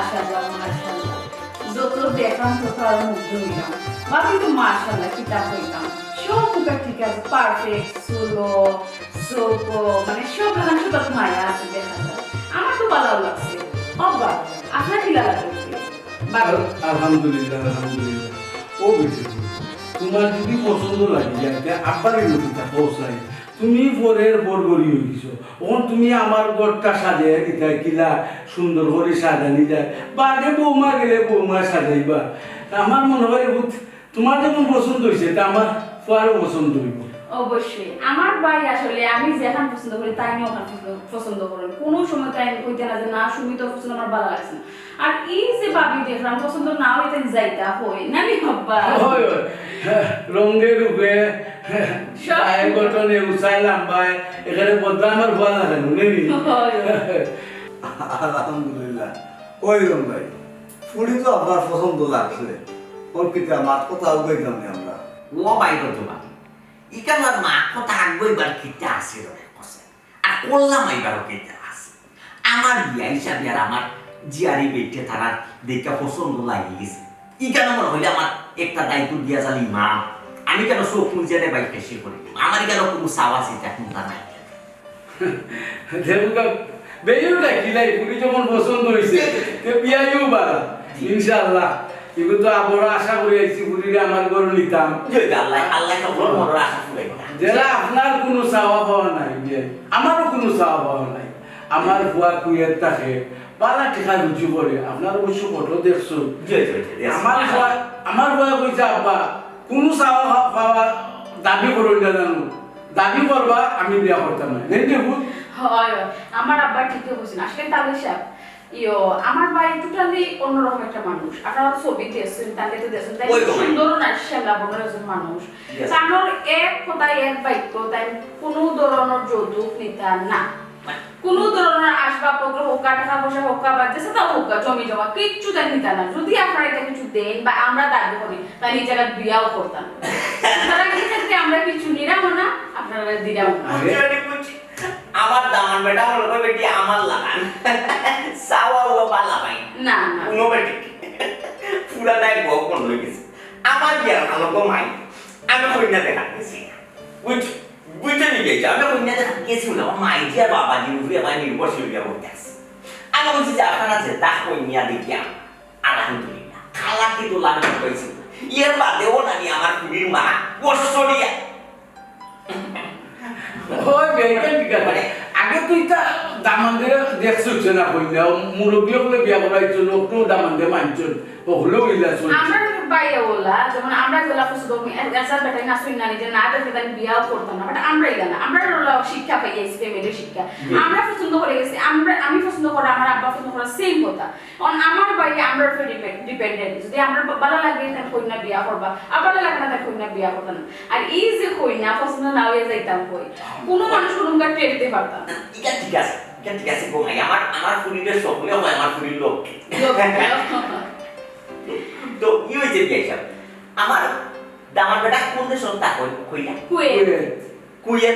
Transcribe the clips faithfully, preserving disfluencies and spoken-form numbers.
মাশাআল্লাহ, মাশাআল্লাহ। যত দেখলাম তত আরো মুগ্ধ অইলাম। ভাবি তো মাশাআল্লাহ, কিতা কইতাম। সব প্রকার ঠিক আছে, পারফেক্ট, চুলো, চোখো, মানে সব লাখান সুতাত মায়া আছে দেখা যায়। আমার তো ভালাউ লাগছে। অবাক, আপনার কিলা লাগছে? ভালো। আল-, আলহামদুলিল্লাহ, আলহামদুলিল্লাহ। ও বেটি, তুমার যদি পছন্দ লাগি যায়, তে আব্বারে লইয়া থাকো, চাই। তুমি পরের পর ঘড়ি অই গেছো। অখন তুমি আমার ঘরটা সাজাইয়া দিতায়, কিলা সুন্দর করি সাজানি যায়। বাদে বৌমা গেলে বৌমা সাজাইবা। আমার মনে হয়, বুঝ-, তুমার যখন পছন্দ অইছে, তা আমার ফুয়ারও পছন্দ অইবো। অবশ্যই। আমার ভাই আসলে আমি যেখান পছন্দ করি, তাইন অখান পছন্দ, পছন্দ করইন। কুনু সময় তাইন কইতা না যে, "না, সুমিতর পছন্দ আমার ভালা লাগছে না।" আর এই যে ভাবি দেখলাম, পছন্দ না অইলে তাইন যাইতা, কই, না নি আব্বা? অয়, অয়। রঙে রূপে, সব গায়ে গঠনে, উচায় লাম্বায়, এখানে বদলা আমার ফুয়া না কেন, নেই? অয়, অয়। আলহামদুলিল্লাহ। কই রং ভাই, ফুড়ি তো আপনার পছন্দ লাগছে। ওর কিতা মাত কথা উগাইতাম নি আমরা? ও ভাই গো তোমার, ইখান আর মাত কথা আগুয়াইবার কিতা আছে রে কছে? আর করলাম এইবারও কিতা আছে? আমার বিয়া হিসাবে আর আমার জিয়ারি বেটে তারার দেখা পছন্দ লাগি গেছে। ইখান মনে অইলে আমার একটা দায়িত্ব দিয়া যালি ইমাম। আমি কেন চোখ মুজিয়া দেবাই পেশি করি? আমার কেন কুনু চাওয়া চিন্তা কুন্তা নাই? দেখুকা, বেইও ডাকিলাই, ফুড়ি যখন পছন্দ অইছে, তে বিয়াইও বালা। ইনশাআল্লাহ। ইগু তো আবারও আশা করি আইছি, ফুড়িরে আমার ঘরো নিতাম। জি, আল্লাহ, আল্লাহ তো বড় বড় আশা পুরাই করা। যেরা আপনার কুনু চাওয়া পাওয়া নাই, বিয়াই। আমারও কুনু চাওয়া পাওয়া নাই। আমার ফুয়া কুয়েত থাকে, বালা টেকা রুজি করে, আপনার অবশ্য ফটো দেখছো। জি, জি, জি, জি। আমার ফুয়া, আমার ফুয়া কইছে, "আব্বা, কুনু চাওয়া পা-, পাওয়া দাবি করো না জানো।" দাবি করবা, আমি বিয়া করতাম না। নেই নি ভূত? হয়, হয়। আমার আব্বা ঠিকই কইছেন। আসলে তালই সাহেব, ইয়ো, আমার ভাই totally অন্যরকম একটা মানুষ। আপনারা ছবি দেখছেন, তাকে তো দেখছেন, তাই ওই তো। সুন্দরও না, শ্যামলা বর্ণের একজন মানুষ। Yes। তানোর এক কথায় এক বাক্য, তাই কোনো ধরনের যৌতুক নিতা না। কোনো ধরনের আসবাবপত্র হোক, টাকা পয়সা হোক, বা যেটা হোক, জমি জমা কিচ্ছু তাই নিতা না। যদি আপনারা এটা কিছু দেন বা আমরা দাবি করি, তাহলে এই জায়গায় বিয়াও করতাম না। সুতরাং এই ক্ষেত্রে আমরা কিছু নিলাম না, আপনারা দিলাম না। আরে। বুঝছি, বুঝছি। আমার দামান বেটা মনে করে বেটি আমার লাগান। সাওয়া ও বালা ভাই। না, না। কোনো বেটি। পুরা দায় বউ কোন হয়ে গেছে। আমার বিয়ার ভালো গো মাই। আমি কইনা দেখা গেছি। বুঝ-, বুঝতে নি গেছি। আমি কইনা দেখা গেছি না। আমার মাই যে আর বাবা যে উপরে আমার নির্ভরশীল হইয়া বলতে আছে। আমি বলছি যে আপনারা যে তা কইনা দেখিয়া আলহামদুলিল্লাহ। খালা কি তো লাভ পাইছি। এর বাদেও নানি আমার ফুরির মা গোসরিয়া। ওই বেটা ঠিক আছে। মানে আগে তুই তা দামান্দে দেখছিস না কইনা, মুরব্বী হলে বিয়া করাইছো, লোক তো দামান্দে মানছো, হলেও ইলা চলছে। আমরা বাইরে ওলা, যেমন আমরা যেলা পছন্দ করি, এ-, এসার বেটাই না শুন না, নিজে না দেখে তাই বিয়াও করতাম না, but আমরা ইলা না, আমরা ওলা শিক্ষা পাই, এই family শিক্ষা। জি। আমরা পছন্দ করে গেছি, আমরা, আমি পছন্দ করা, আমার আব্বা পছন্দ করা, same কথা। কারণ আমার বাইরে আমরা উপরে ডিপে-, dependent। যদি আমরা বা-, ভালো লাগে, তাহলে কইনা বিয়া করবা, আর ভালো লাগে না, তাহলে কইনা বিয়া করতাম না। আর এই যে কইনা পছন্দ না হয়ে যাইতাম কই, কোনো মানুষ কোনো মুখে টেরতে পারতাম না। এটা ঠিক আছে, এটা ঠিক আছে গো ভাই, আমার, আমার ফুরিদের সকলে হয় আমার ফুরির লোক। লোক। তো ই হয়েছে বিয়ে সব। আমার দামার বেটা কোন দেশ তা কই-, কইলা? Kuwait. Kuwait. Kuwait.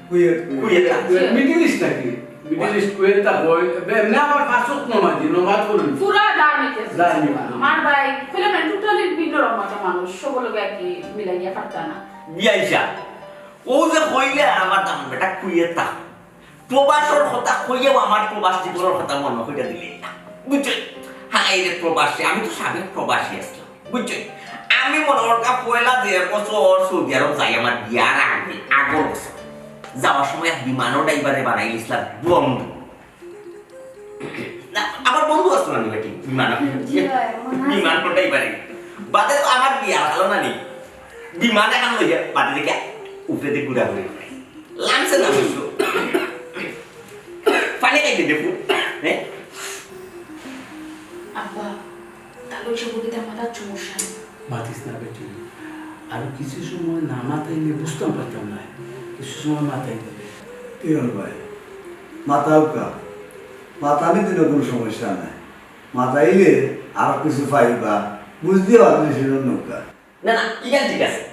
Kuwait, Kuwait. Kuwait আছে। কুয়েত, Middle East নাকি? Middle East, কুয়েত তা হয়। বে-, এমনি আমার পাঁচ ওয়াক্ত নামাজি, নামাজ পড়েন। পুরা ধার্মিক আছে। ধার্মিক। আমার ভাই, কইলাম না, totally ভিন্ন রকম একটা মানুষ, সকল লোক একই মিলাইয়া পারতা না। বিয়াইশা, ও যে কইলে আমার দাম বেটা কুয়েত তা। প্রবাসর কথা কইয়াও আমার প্রবাস জীবনের কথা মনে কইরা দিলে না। বুঝছেন? হায় রে প্রবাসী, আমি তো সাবেক প্রবাসী আসলাম। বুঝছেন? আমি মনে করি পয়লা যে বছর সৌদি আরব যাই আমার বিয়ার আগে, আগর বছর। যাওয়ার সময় এক বিমানও ড্রাইভারে বানাই গেছিলাম বন্ধু। না, আমার বন্ধু আসলো না বেটি, বিমান। জি ভাই, মনে আছে। বিমান ড্রাইভারে। বাদে তো আমার বিয়া ভালো না নি। বিমান এখন লইয়া বাদে দেখে উপরে দিয়ে ঘুরাঘুরি করে। লামছে না অবশ্য। পানি খাইতে দে ফুট। হ্যাঁ? আব্বা, তাহলে সে বলি তার মাথার সমস্যা নেই। মাতিস না বেটি। আর কিছু সময় না মাতাইলে বুঝতাম পারতাম না। কিছু সময় মাতাই দিবে। কিরণ ভাই, মাতাউক্কা। মাতানি দিলে কোনো সমস্যা নাই। মাতাইলে আর কিছু পাইবা। বুঝ দিয়া আপনি সেটা নৌকা। না, না, ইখান ঠিক আছে।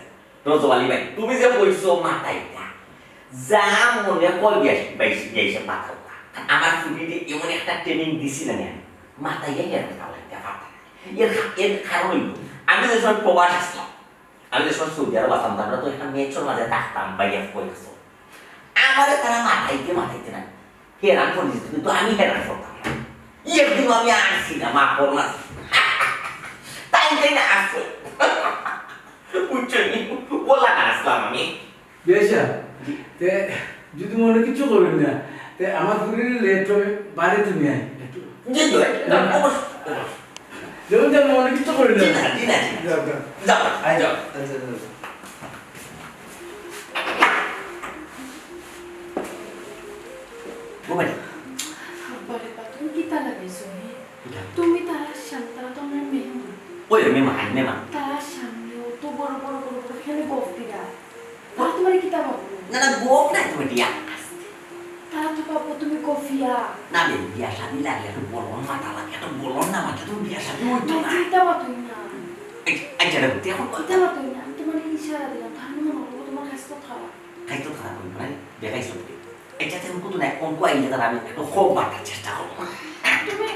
রজব আলী ভাই, তুমি যে কইছো মাতাইতা, যা মনে কর বিয়া শিখ-, বিয়া শিখ-, বিয়া হিসাব মাতাও। আমার ফুরিরে এমন একটা training দিছি না আমি। মাতাইয়া হেরান ফালাইতা পারতা না। এর কা-, এর কারণ অইলো, আমি যে সময় প্রবাস আছলাম, আমি যে সময় সৌদি আরব আছলাম, আমরা তো একটা মেসর মাঝে থাকতাম, ভাইয়া কই আছো? আমারে তারা মাতাইতে মাতাইতে না, হেরান করি দিত, কিন্তু আমি হেরান করতাম না। একদিন আমি আনছি না, মা করোনা। তাই তাই না আসো। বুঝছো নি? ওলা না আসলাম আমি। বেশা, জি। তে যদি মনে কিছু করবেন না, তে আমার ফুরির লেট হবে, বাড়িতে নিয়ে আয় একটু। জি, জি, অবশ্যই, অবশ্যই। যেমন তেমন মনে কিছু করবেন না। জি না, জি না, জি না। যাও, যাও। যাও, আয়, যাও। আচ্ছা, যাও, যাও। ও ভাই। আব্বা রে বা, তুমি কিতা লাগাইছো রে? কিতা? তুমি তারার সামনে, তারা তো আমার মেহমান। ওই মেহমান, মেহমান। তারার সামনে অত বড় বড় বড় বড় কেনে গফ দিরা? তারা তোমারে কিতা ভাববো? না, না, গফ নায় তুমি দিয়া। আস্তে। তারা তো ভাববো তুমি গফিয়া। না বে, বিয়া শাদি লাগলে একটু বলন মাতা লাগে, একটু বলন না মাতা, তুমি বিয়া শাদি অইতো না। না, চিন্তা মাতুই না। এই, এই যে রে, তুই এখন কিতা মাতুই না? আমি তোমারে ইশারা দিলাম, তার মানে মনে করবো তোমার খাইছ তো খাওয়া। খাইছ তো খাওয়া কই, মানে, দেখাইছ তো। এই যে তুমি কত না, কোন কো আইলে তারা আমি একটু খুব মাতার চেষ্টা করবো। তুমি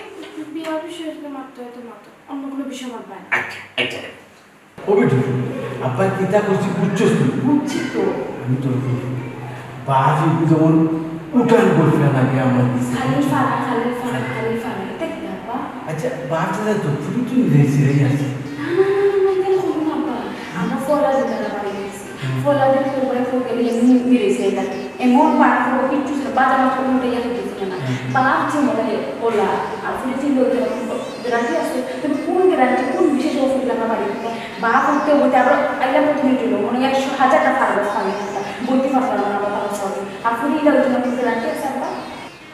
বিয়ার বিষয়ে যদি মাততে হয় তো মাতো, অন্য কোনো বিষয় মাতবা না। আচ্ছা, আচ্ছা রে। ও বেটি, আব্বা কিতা করছি বুঝছস তুই? বুঝছি তো। আমি তোর বলি, বাপ একটু যেমন উঠান করছে না আগে আমার দিছে। খালি ফাড়া, খালি ফাড়া, খালি ফাড়া। এটা কি আব্বা? আচ্ছা, বাপ দাদা তো তুই তুই মিলাইছি রে আছে। না, না, না, না, না, কেন করবো না আব্বা? আমরা ফলা দিন দাদা বাড়ি গেছি। হুম। ফলা দিন তো বাড়ি তো গেলে এমনি মিলাইছি এটা। এমন পার করবো, কিচ্ছু ছিল, বাজার মাত্র কোনো ইয়ে হইতেছিল না। হুম। বাপ যে মনে হয় ওলা, আর ফুলি চিনলে ওই গ্যারান্টি আছে, তুমি কোন গ্যারান্টি, কোন বিশেষ ওষুধ লাগা বাড়ি থেকে? বাপ উঠতে উঠতে আরো আইলাম প্রতিদিন জন্য, মনে হয় একশো হাজারটা ফার্মাস পানি একটা, বইতে পারতাম না, আমার ফার্মাস পানি। আর ফুলি ইলা ওই জন্য কোনো গ্যারান্টি আছে আব্বা?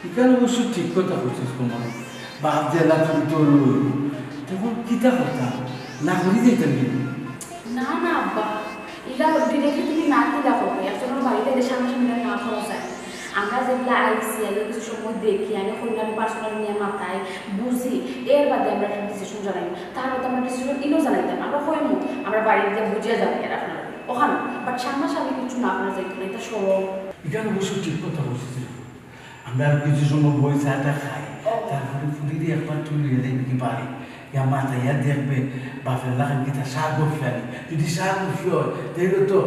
ইখান অবশ্য ঠিক কথা কইছস তোমার। বাপ যে এলা তুমি তো লই, তখন কিতা করতাম? না করি যাইতাম কি? না, না, আব্বা। ইলা directly তুমি না কিলা করবে? একজনের বাড়িতে এসে সামনাসামনি না করা যায়। আমরা যেগুলা আইছি, আইয়া কিছু সময় দেখি, আমি কইলাম personal নিয়ে মাতাই, বুঝি, এর বাদে আমরা একটা decision জানাই। তার মতো আমরা decision ইনো জানাইতাম। আমরা কইমু, আমরা বাড়িতে বুঝিয়া যাবো আর আপনারা। ওখানে, but সামনাসামনি কিছু না করা যাইতো না, এটা সরম। ইখান অবশ্য ঠিক কথা কইছস। আমরা আর কিছু সময় বই চা টা খাই, ও। তারপরে ফুরিরে একবার তুই লইয়া যাইবি কি বাড়ি, ইয়া মাতাইয়া দেখবে, বাপের লাখান কিতা চা কফি আনি। যদি চা কফি হয়, তাইলে তো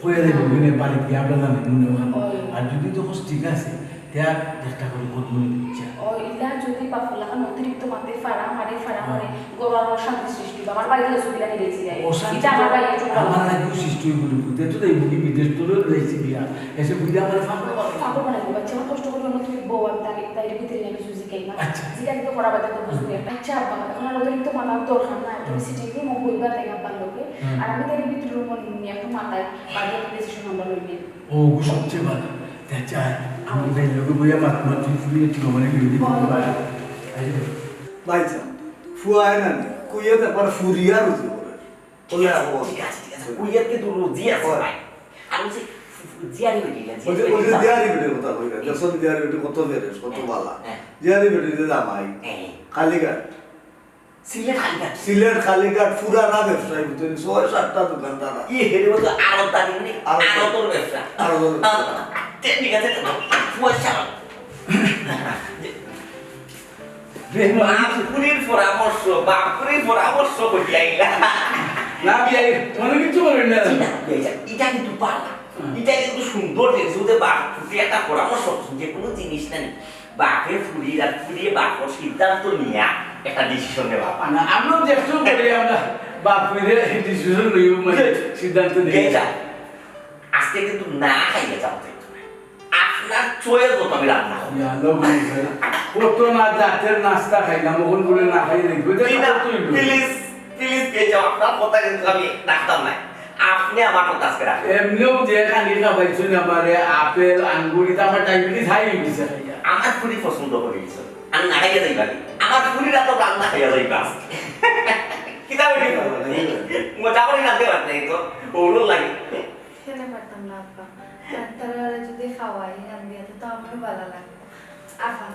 কইয়া যাইবো, হুম। ওখানে বাড়িত গিয়া আমরা জানি মনে হয়। ও। আর যদি তো কস ঠিক আছে, তে আর একটা করে করবো না, বুঝছা? ও, ইলা যদি বাপের লাখান অতিরিক্ত মাতে ফাড়া মারে, ফাড়া হুম। মারে, ঘরো আরো অশান্তি সৃষ্টি অইবো। আমার বাড়িত তো সুবিধা নিয়ে গেছি, অশান্তি এটা আমার তো বাড়ি একটু আমার লাগেও সৃষ্টি অইবো, বুঝতে তো যাইবো কি বিদেশ তোরে যাইছি বিয়া। এসে বুঝে আমার ফাঁকড় বানাই। ফাঁকড় বানাই দিবা। আচ্ছা, আমার কষ্ট করে অন্য তুমি বউ, আমি তাকে, তাই ভিতরে নিয়ে কিছু জিজ্ঞাই না। আচ্ছা। জিজ্ঞাই তো করা বাদে তো বুঝবো একটা। আচ্ছা, আব্বা, এখন আর অতিরিক্ত মাতার দরকার নাই। তুমি হুম। Sitting room ও বইবা তাই আব্বার লগে। হুম। আর আমি তাই ভিতরে রুম নিয়ে একটু মাতাই, বাদে একটা decision আমরা লই নিই। ও, ও সবচেয়ে ভালো। তে আচ্ছা, আমি তাই লগে বইয়া মাত, মাত, তুমি ফুরিয়ে একটু মানে লই দিই। বলো। ভাই, আরে। ভাই সাহেব, ফুয়ায় না নি, কইয়া তো একবার ফুরিয়া রুজি করে। বলে, আচ্ছা, আবো। ঠিক আছে, ঠিক আছে। কুইয়াত কিন্তু রুজি আছে, হয়। ভাই। আর ওই যে জিয়ারি বেটি, ওই যে, ওই যে জিয়ারি বেটির কথা কইরা, দেখছো নি জিয়ারি বেটি কত বেরেস, কত হ্যাঁ, বালা। হ্যাঁ। জিয়ারি বেটি যে জামাই, হ্যাঁ। কালীঘাট। সিলেট কালীঘাট। সিলেট কালীঘাট, পুরানা ব্যবসায়ী, বুঝছেন? ছয় সাতটা দোকান তারা। ইয়ে, হেরে বলতো আড়তদারি নি, আড়ত। আড়তর ব্যবসা। আড়তর ব্যবসা। আহ, ঠিক আছে, ঠিক আছে। পয়সা। বাপরে, মনে বাপরে। বাপরে পরামর্শ, বাপরে পরামর্শ করিয়া আইলা। না, বিয়াই, মনে কিচ্ছু করবেন না। জি না, বিয়াই, ইটা কিন্তু পারলা। হুম। ইটা কিন্তু সুন্দর জিনিস, ওদের বাপ, ফুটি একটা পরামর্শ, যে কোনো জিনিস না নি। বাপে ফুরির আর ফুরিয়ে বাপর সিদ্ধান্ত নিয়া একটা decision নেওয়া পারে। না, আমরাও চেষ্টা করি, আমরা বাপ ফুরিয়ে decision লইও, মানে, জি। সিদ্ধান্ত নিয়ে। বিয়াই, আজকে কিন্তু না খাইয়া যাও। আপনার choice মতো আমি রান্না করব। ইয়া আল্লাহ, বলি ভাই, কত না জাতের নাস্তা খাইলাম, ওখান করে না খাই দেখবো। এটা জি না, কত হইলো? Please, please, এই যে আপনার কথা কিন্তু আমি রাখতাম না। আপনি আমার কথা আজকে রাখবেন। এমনিও যে খালি খাবাইছো না, মানে, আপেল, আঙ্গুর, এটা আমার diabetes high হয়ে গেছে। আমার ফুরি পছন্দ করে দিছো। আর না খাইয়া যাইবা কি? আমার ফুরিরা তো রান্না খাইয়া যাইবা আজকে। কিতা বলি? মজা করে রাঁধতে পারতে তো, ওরও লাগে। খেলে পারতাম না, আব্বা। ডাক্তাররা যদি খাওয়াই, রান্ধিয়া তো আমারও ভালো লাগতো। আফা,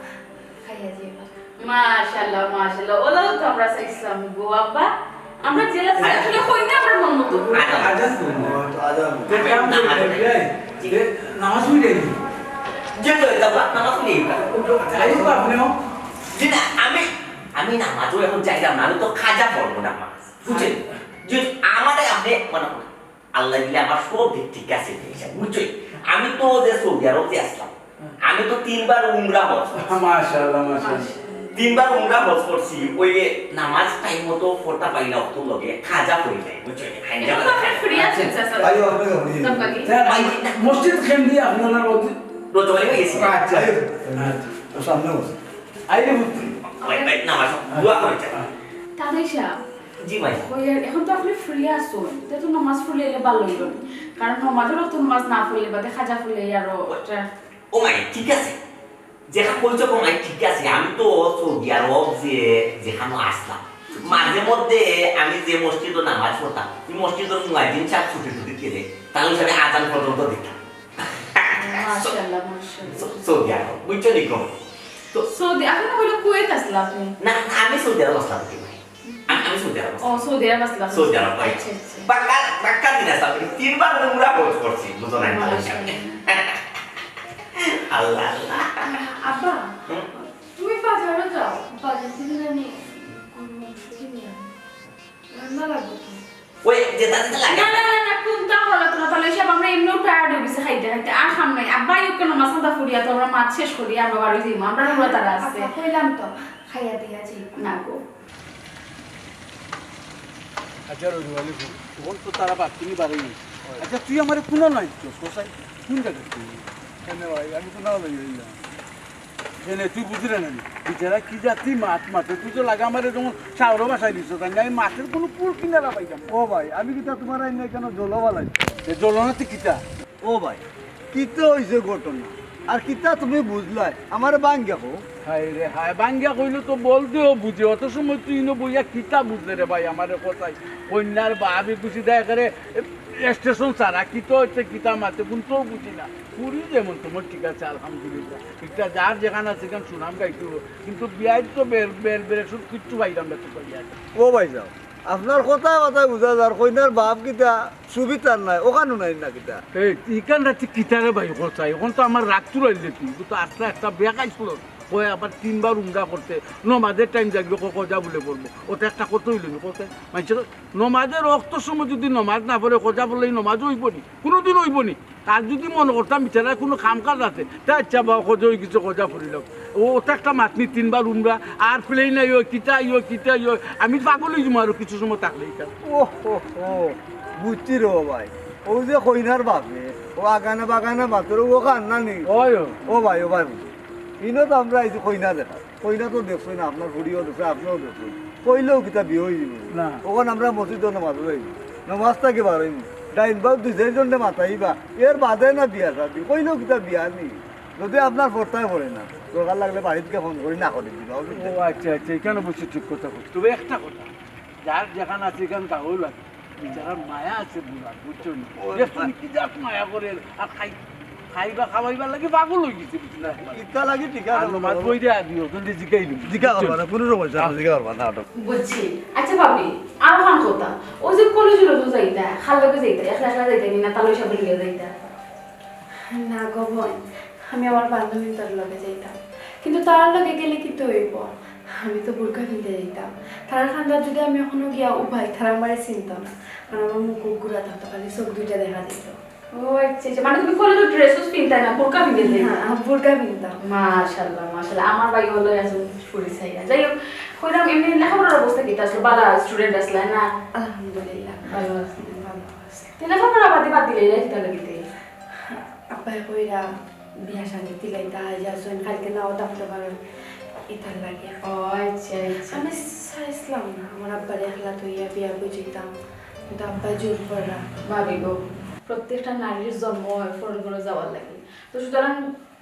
খাইয়া যাইবা। মাশাআল্লাহ, মাশাআল্লাহ। ওলাও তো আমরা চাইছিলাম গো, আব্বা। আমরা জেলা থেকে আসলে কই না আমরা মন মতো। আজান, আজান তো না। ও, তো আজান। তো কাম করে যাই। যে নামাজ পড়ে যাই। যে তো এটা বাপ নামাজ নেই। ওটা আইও আপনিও। জি না, আমি আমি নামাজও এখন যাইতাম না, আমি তো কাজা পড়মু নামাজ, বুঝছইন? যদি আমারে আপনে মনে করেন, আল্লাহ দিলে আমার সব দিক ঠিক আছে, বুঝছইন? আমি তো যে সৌদি আরব যে আসলাম, আমি তো তিনবার উমরা হজ করছি। মাশাআল্লাহ, মাশাআল্লাহ। তিনবার উমরা হজ করছি, ওই যে নামাজ টাইম মতো পড়তা পারি না, অত লগে কাজা পড়ি যায়, বুঝছইন? হাইঞ্জা এখন আপনি free আছেন, স্যার? আইও, আপনাকে free। স্যার, বাকি? স্যার, ভাই, মসজিদ কেন্দ্রে আপনারা মসজিদ? রজব আলী ভাই গেছি। আচ্ছা, আইও। আচ্ছা, তো সামনে বসো। আইলে বুঝছি। ভাই, ভাই, নামাজ, দোয়া করে যান। তাদের সাহেব, জি ভাই। ওই আর এখন তো আপনি ফ্রি আছেন, এটা তো নামাজ পড়লে এলে ভালো হইল। কারণ নামাজের অক্ত নামাজ না পড়লে বাদে কাজা পড়লে আরো একটা ও মাই, ঠিক আছে। যেটা কইছো গো মাই, ঠিক আছে। আমি তো সৌদি আরব যে, যেখানে আসলাম, মাঝে মধ্যে আমি যে মসজিদে নামাজ পড়তাম, ওই মসজিদের মুয়াজ্জিন সাহেব ছুটি টুটি দিলে, তাহলে সাথে আজান পর্যন্ত দিতাম। মাশাআল্লাহ, মাশাআল্লাহ। সৌ-, সৌদি আরব, বুঝছো নি গো? তো সৌদি, আপনি না হইলে কুয়েত আসলা আপনি? না, আমি সৌদি আরব আসলাম কি ভাই? আমি, আমি সৌদি আরব। ও, সৌদি আরব আসলাম। সৌদি আরব, ভাই। আচ্ছা, আচ্ছা। বাক্কা, বাক্কা দিন আসলাম, আমি তিনবার উমরা হজ করছি, বুঝো না? মাশাআল্লাহ। আল্লাহ, আল্লাহ। আব্বা, হুম? তুমি বাজারে যাও, বাজার থেকে জানি গরু মাংস কিনে আনো। রান্না লাগবে তো। ওই, যেটা যেটা লাগে। না, না, না, না, কোনটা হলো তোরা? তাহলে সব আমরা এমনিও টায়ার্ড হয়ে গেছি খাইতে খাইতে, আর খাম নাই। আব্বা, ইউকে নামাজ কান্দা ফুরিয়া তো আমরা মাছ শেষ করি, আমরা বাড়ি যাইবো, আমরা রুড়া তারা আছে। আচ্ছা, কইলাম তো, খাইয়া দিয়া যাই। না গো। আচ্ছা, রবিউল আলী, ফোন তো তারা বাদ, তুমি বাড়ি। আচ্ছা, তুই আমারে কোন নাই তো, কোথায়? কোন জায়গায় তুই? কেন ভাই, আমি তো না ভাই হইলাম। কেন, তুই বুঝলে না নি? বেচারা কি জাতি মাত মাতে, তুই তো লাগে আমারে যেমন চাউরও বাসায় দিছ, তাই না? আমি মাতের কোনো কুল কিনারা পাইতাম না। ও ভাই, আমি কিতা তোমার আইন নাই কেন জলো বালাই? এ জলো না তুই কিতা? ও ভাই, কিতা হইছে ঘটনা? আর কিতা তুমি বুঝলাই? আমারে বাঙ্গিয়া কও। হায় রে হায়, বাঙ্গিয়া কইলে তো বল দেও বুঝে, অত সময় তুই ইনো বইয়া কিতা বুঝলে রে ভাই আমারে কথাই? কইন্যার বাপ একুশি দেয় করে, এ, স্টেশন ছাড়া কিতা হইছে কিতা মাতে কোনটাও বুঝি না। পুরি যেমন তোমার ঠিক আছে, আলহামদুলিল্লাহ। একটা যার যেখান আছে, এখান সুনাম গাইতে হবে। কিন্তু বিয়াই তো বের, বের, বের, সব কিচ্ছু পাইলাম না তো পাইয়া। ও ভাই সাহেব, আপনার কথায় কথায় বুঝা যার, কইনার বাপ কিতা সুবিধার নাই, ওখানো নাই না কিতা? এই, ইখান রাতি কিতারে ভাই কথায়? এখন তো আমার রাগ তুলাইলে তুই, তো আস্তে একটা বেকাই ছিল। কয় আবার তিনবার উমরা করতে, নমাজের টাইম যাইবে, ক-, কজা বলে পড়বো। ওটা একটা কথা হইল নি, কথা? মানুষের নমাজের অক্ত সময় যদি নমাজ না পড়ে, কজা বললে এই নমাজ হইব নি? কোনোদিন হইব নি? আর যদি মনে করতাম বিচারার কোনো কাম কাজ আছে, তা আচ্ছা বা কজা হয়ে গেছে, কজা পড়িলাম। ও, ওটা একটা মাতনি তিনবার উমরা, আর প্লেন আইও, কিতা আইও, কিতা আইও, আমি পাগল হয়ে যাবো আরো কিছু সময় থাকলে এটা। ও হো হো, বুঝছি রে ও ভাই। ও যে কইনার বাপে, ও আগানে বাগানে মাতর, ও কান্না নি। ওই ও। ও ভাই, ও ভাই, ইনো তো আমরা এই যে কইনা দেখা। কইনা তো দেখছই না, আপনার ফুড়িও দেখছে, আপনিও দেখছই। কইলেও কিতা বিয়া হইব? না। ওখান আমরা মসজিদো নামাজ যাইব, নামাজ থাকি বার হইব, ডাইন বাউ দুই চাইরজনরে মাতাইবা, এর বাদে না বিয়া শাদি। কইলেও কিতা বিয়া নি? যদি আপনার পড়তায় পড়ে না, দরকার লাগলে বাড়িত গিয়া ফোন করি না করে দিবা। ও আচ্ছা, আচ্ছা, এখানে বসে ঠিক কথা কইছো। তবে একটা কথা, যার যেখান আছে এখান গাও লাগে। বেচারার মায়া আছে বুড়া, বুঝছো নি? ও, দেখছো নি কি জাত মায়া করে, আর খাই-, খাইবা খাওয়াইবার লাগি পাগল হয়ে গেছে, বুঝছো না? কিতা লাগি ঠিক আছে, আর নমাজ পড়ি দিয়া দিও, জলদি জিগাই দিও। জিগা করবা না, কোনো সমস্যা না, জিগা করবা না, ওটা। বুঝছি। আচ্ছা ভাবি, আরো খান কথা, ওই যে কলেজে রোজ যাইতা, খাল লগে যাইতা, একলা একলা যাইতা নি না, তাহলে সব মিলে যাইতা? না গো বোন, আমি আমার বান্ধবীর লগে যাইতাম, কিন্তু তার লগে গেলে কিতা হইব? আমি তো বুরকা পিন্দে যাইতাম। তারার কান্দাত যদি আমি এখনো গিয়া উবাই, তারা আমারে চিনতো না, কারণ আমার মুখ ঘুরা থাকতো, খালি চোখ দুইটা দেখা দিত। ও আচ্ছা, আচ্ছা, মানে তুমি কলেজের ড্রেস পিনতায় না, বুরকা পিন্দে যাইতায়? হ্যাঁ, বুরকা পিনতাম। মাশাআল্লাহ, মাশাআল্লাহ, আমার ভাই হলো একজন পরিচয়। যাই হোক, কইলাম এমনি লেখাপড়ার অবস্থা কিতা আসলে? ভালো স্টুডেন্ট আসলে না? আলহামদুলিল্লাহ। ভালো আছে। ভালো আছে। তে লেখাপড়া বাদ বাদ দিলে, এটা কিতা লাগিতে? আব্বায় কইরা বিয়া শাদি দিলাইতা, আইজ আছইন, কালকে নাও থাকতে পারেন, ইতার লাগে। ও আচ্ছা, আচ্ছা। আমি চাইছিলাম না আমার আব্বারে একলা থইয়া বিয়া বুঝিতাম, কিন্তু আব্বায় জোর কররা। ভাবি গো, প্রত্যেকটা নারীর জন্ম হয় পরর ঘরো যাওয়ার লাগি। তো সুতরাং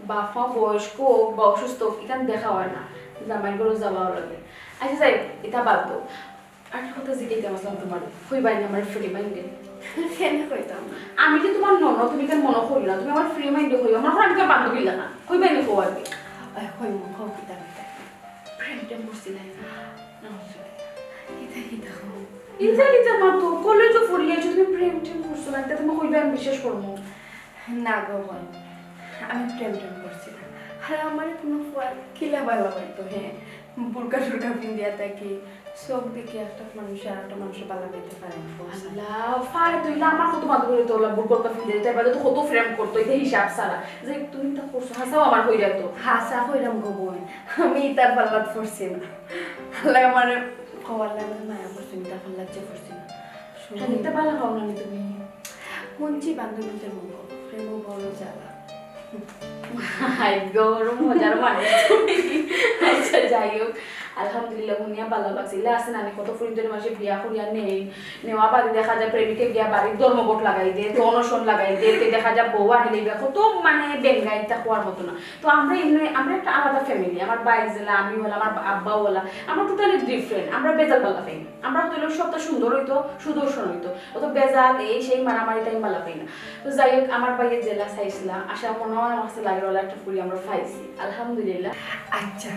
বাপ মা বয়স্ক হোক বা অসুস্থ হোক, ইখান দেখা হয় না, জামাইর ঘরো যাওয়াও লাগে। আচ্ছা যাই, ইতা বাদ দেও। আর কথা জিজ্ঞাসা করলাম তোমার, কইবায় নি আমার ফ্রি মাইন্ডে? কেন কইতাম না? আমি যে তোমার ননদ, তুমি কেন মনে করিও না? তুমি আমার ফ্রি মাইন্ডে কইও, মনে করো আমি তোমার বান্ধবী লাগা। কইবায় নি কও আর কি? ওই কই মুখ কও কিতা কিতা? প্রেম টেম করছি না। না, ইতা কিতা কও? ইতা কিতা মাতো? কলেজও পড়ি আছো, তুমি প্রেম টেম করছো না, ইতা তুমি কইবায় আমি বিশ্বাস করমু? না গো বোন, আমি প্রেম টেম করছি না। আর আমারে কোনো ফুয়ায় কিলা ভালা পাইতো, হ্যাঁ? বুরকা টুরকা পিন্দিয়া থাকি, চউখ দেখি একটা মানুষে আর একটা মানুষরে ভালা পাইতে পারে না, বুঝছো? আল্লাহ, ফারে তুই না আমার কত বান্ধবী তোলা বুরকা পিন্দিয়া, তার বাদে তো কত প্রেম করতো, এটা হিসাব ছাড়া। যে তুমি তা করছো, হাছাউ আমার কইরা তো। হাছা কইরাম গো বইন, আমি ইতার পাল্লাত পড়ছি না। আল্লায় আমারে কওয়ার লাগি মায়া করছে, ইতার পাল্লাত যে পড়ছি না। খানিকটা ভালা পাও না নি তুমি? হুনছি বান্ধবীদের মুখো, প্রেমও বড় জ্বালা। হাই গো, বড় মজার মানুষ তুমি। আচ্ছা, যাই হোক, আলহামদুলিল্লাহ, হুনিয়া ভালা লাগছে। ইলা আছে না নি, কত ফুরিন্তরে মানষে বিয়া করিয়া নেইন, নেওয়া বাদে দেখা যায় প্রেমিকে গিয়া বাড়িত ধর্মঘট লাগাই দে, তো অনশন লাগাই দে, তো দেখা যায় বউ আনিলে গিয়া কত মানে বেঙ্গাই, তা কওয়ার মতো না। তো আমরা এমনি, আমরা একটা আলাদা ফ্যামিলি, আমার ভাই যেলা, আমি অলা, আমার আব্বাও অলা, আমরা totally different, আমরা বেজাল ভালা পাই না। আমরা হইলে সবটা সুন্দর অইতো, সুদর্শন অইতো, অত বেজাল এই সেই মারামারি তাইন ভালা পাই না। তো যাই হোক, আমার ভাইয়ে যেলা চাইছিলা, আশা মনে হয় আমার কাছে লাগে অলা একটা ফুরি আমরা পাইছি, আলহামদুলিল্লাহ। আচ্ছা,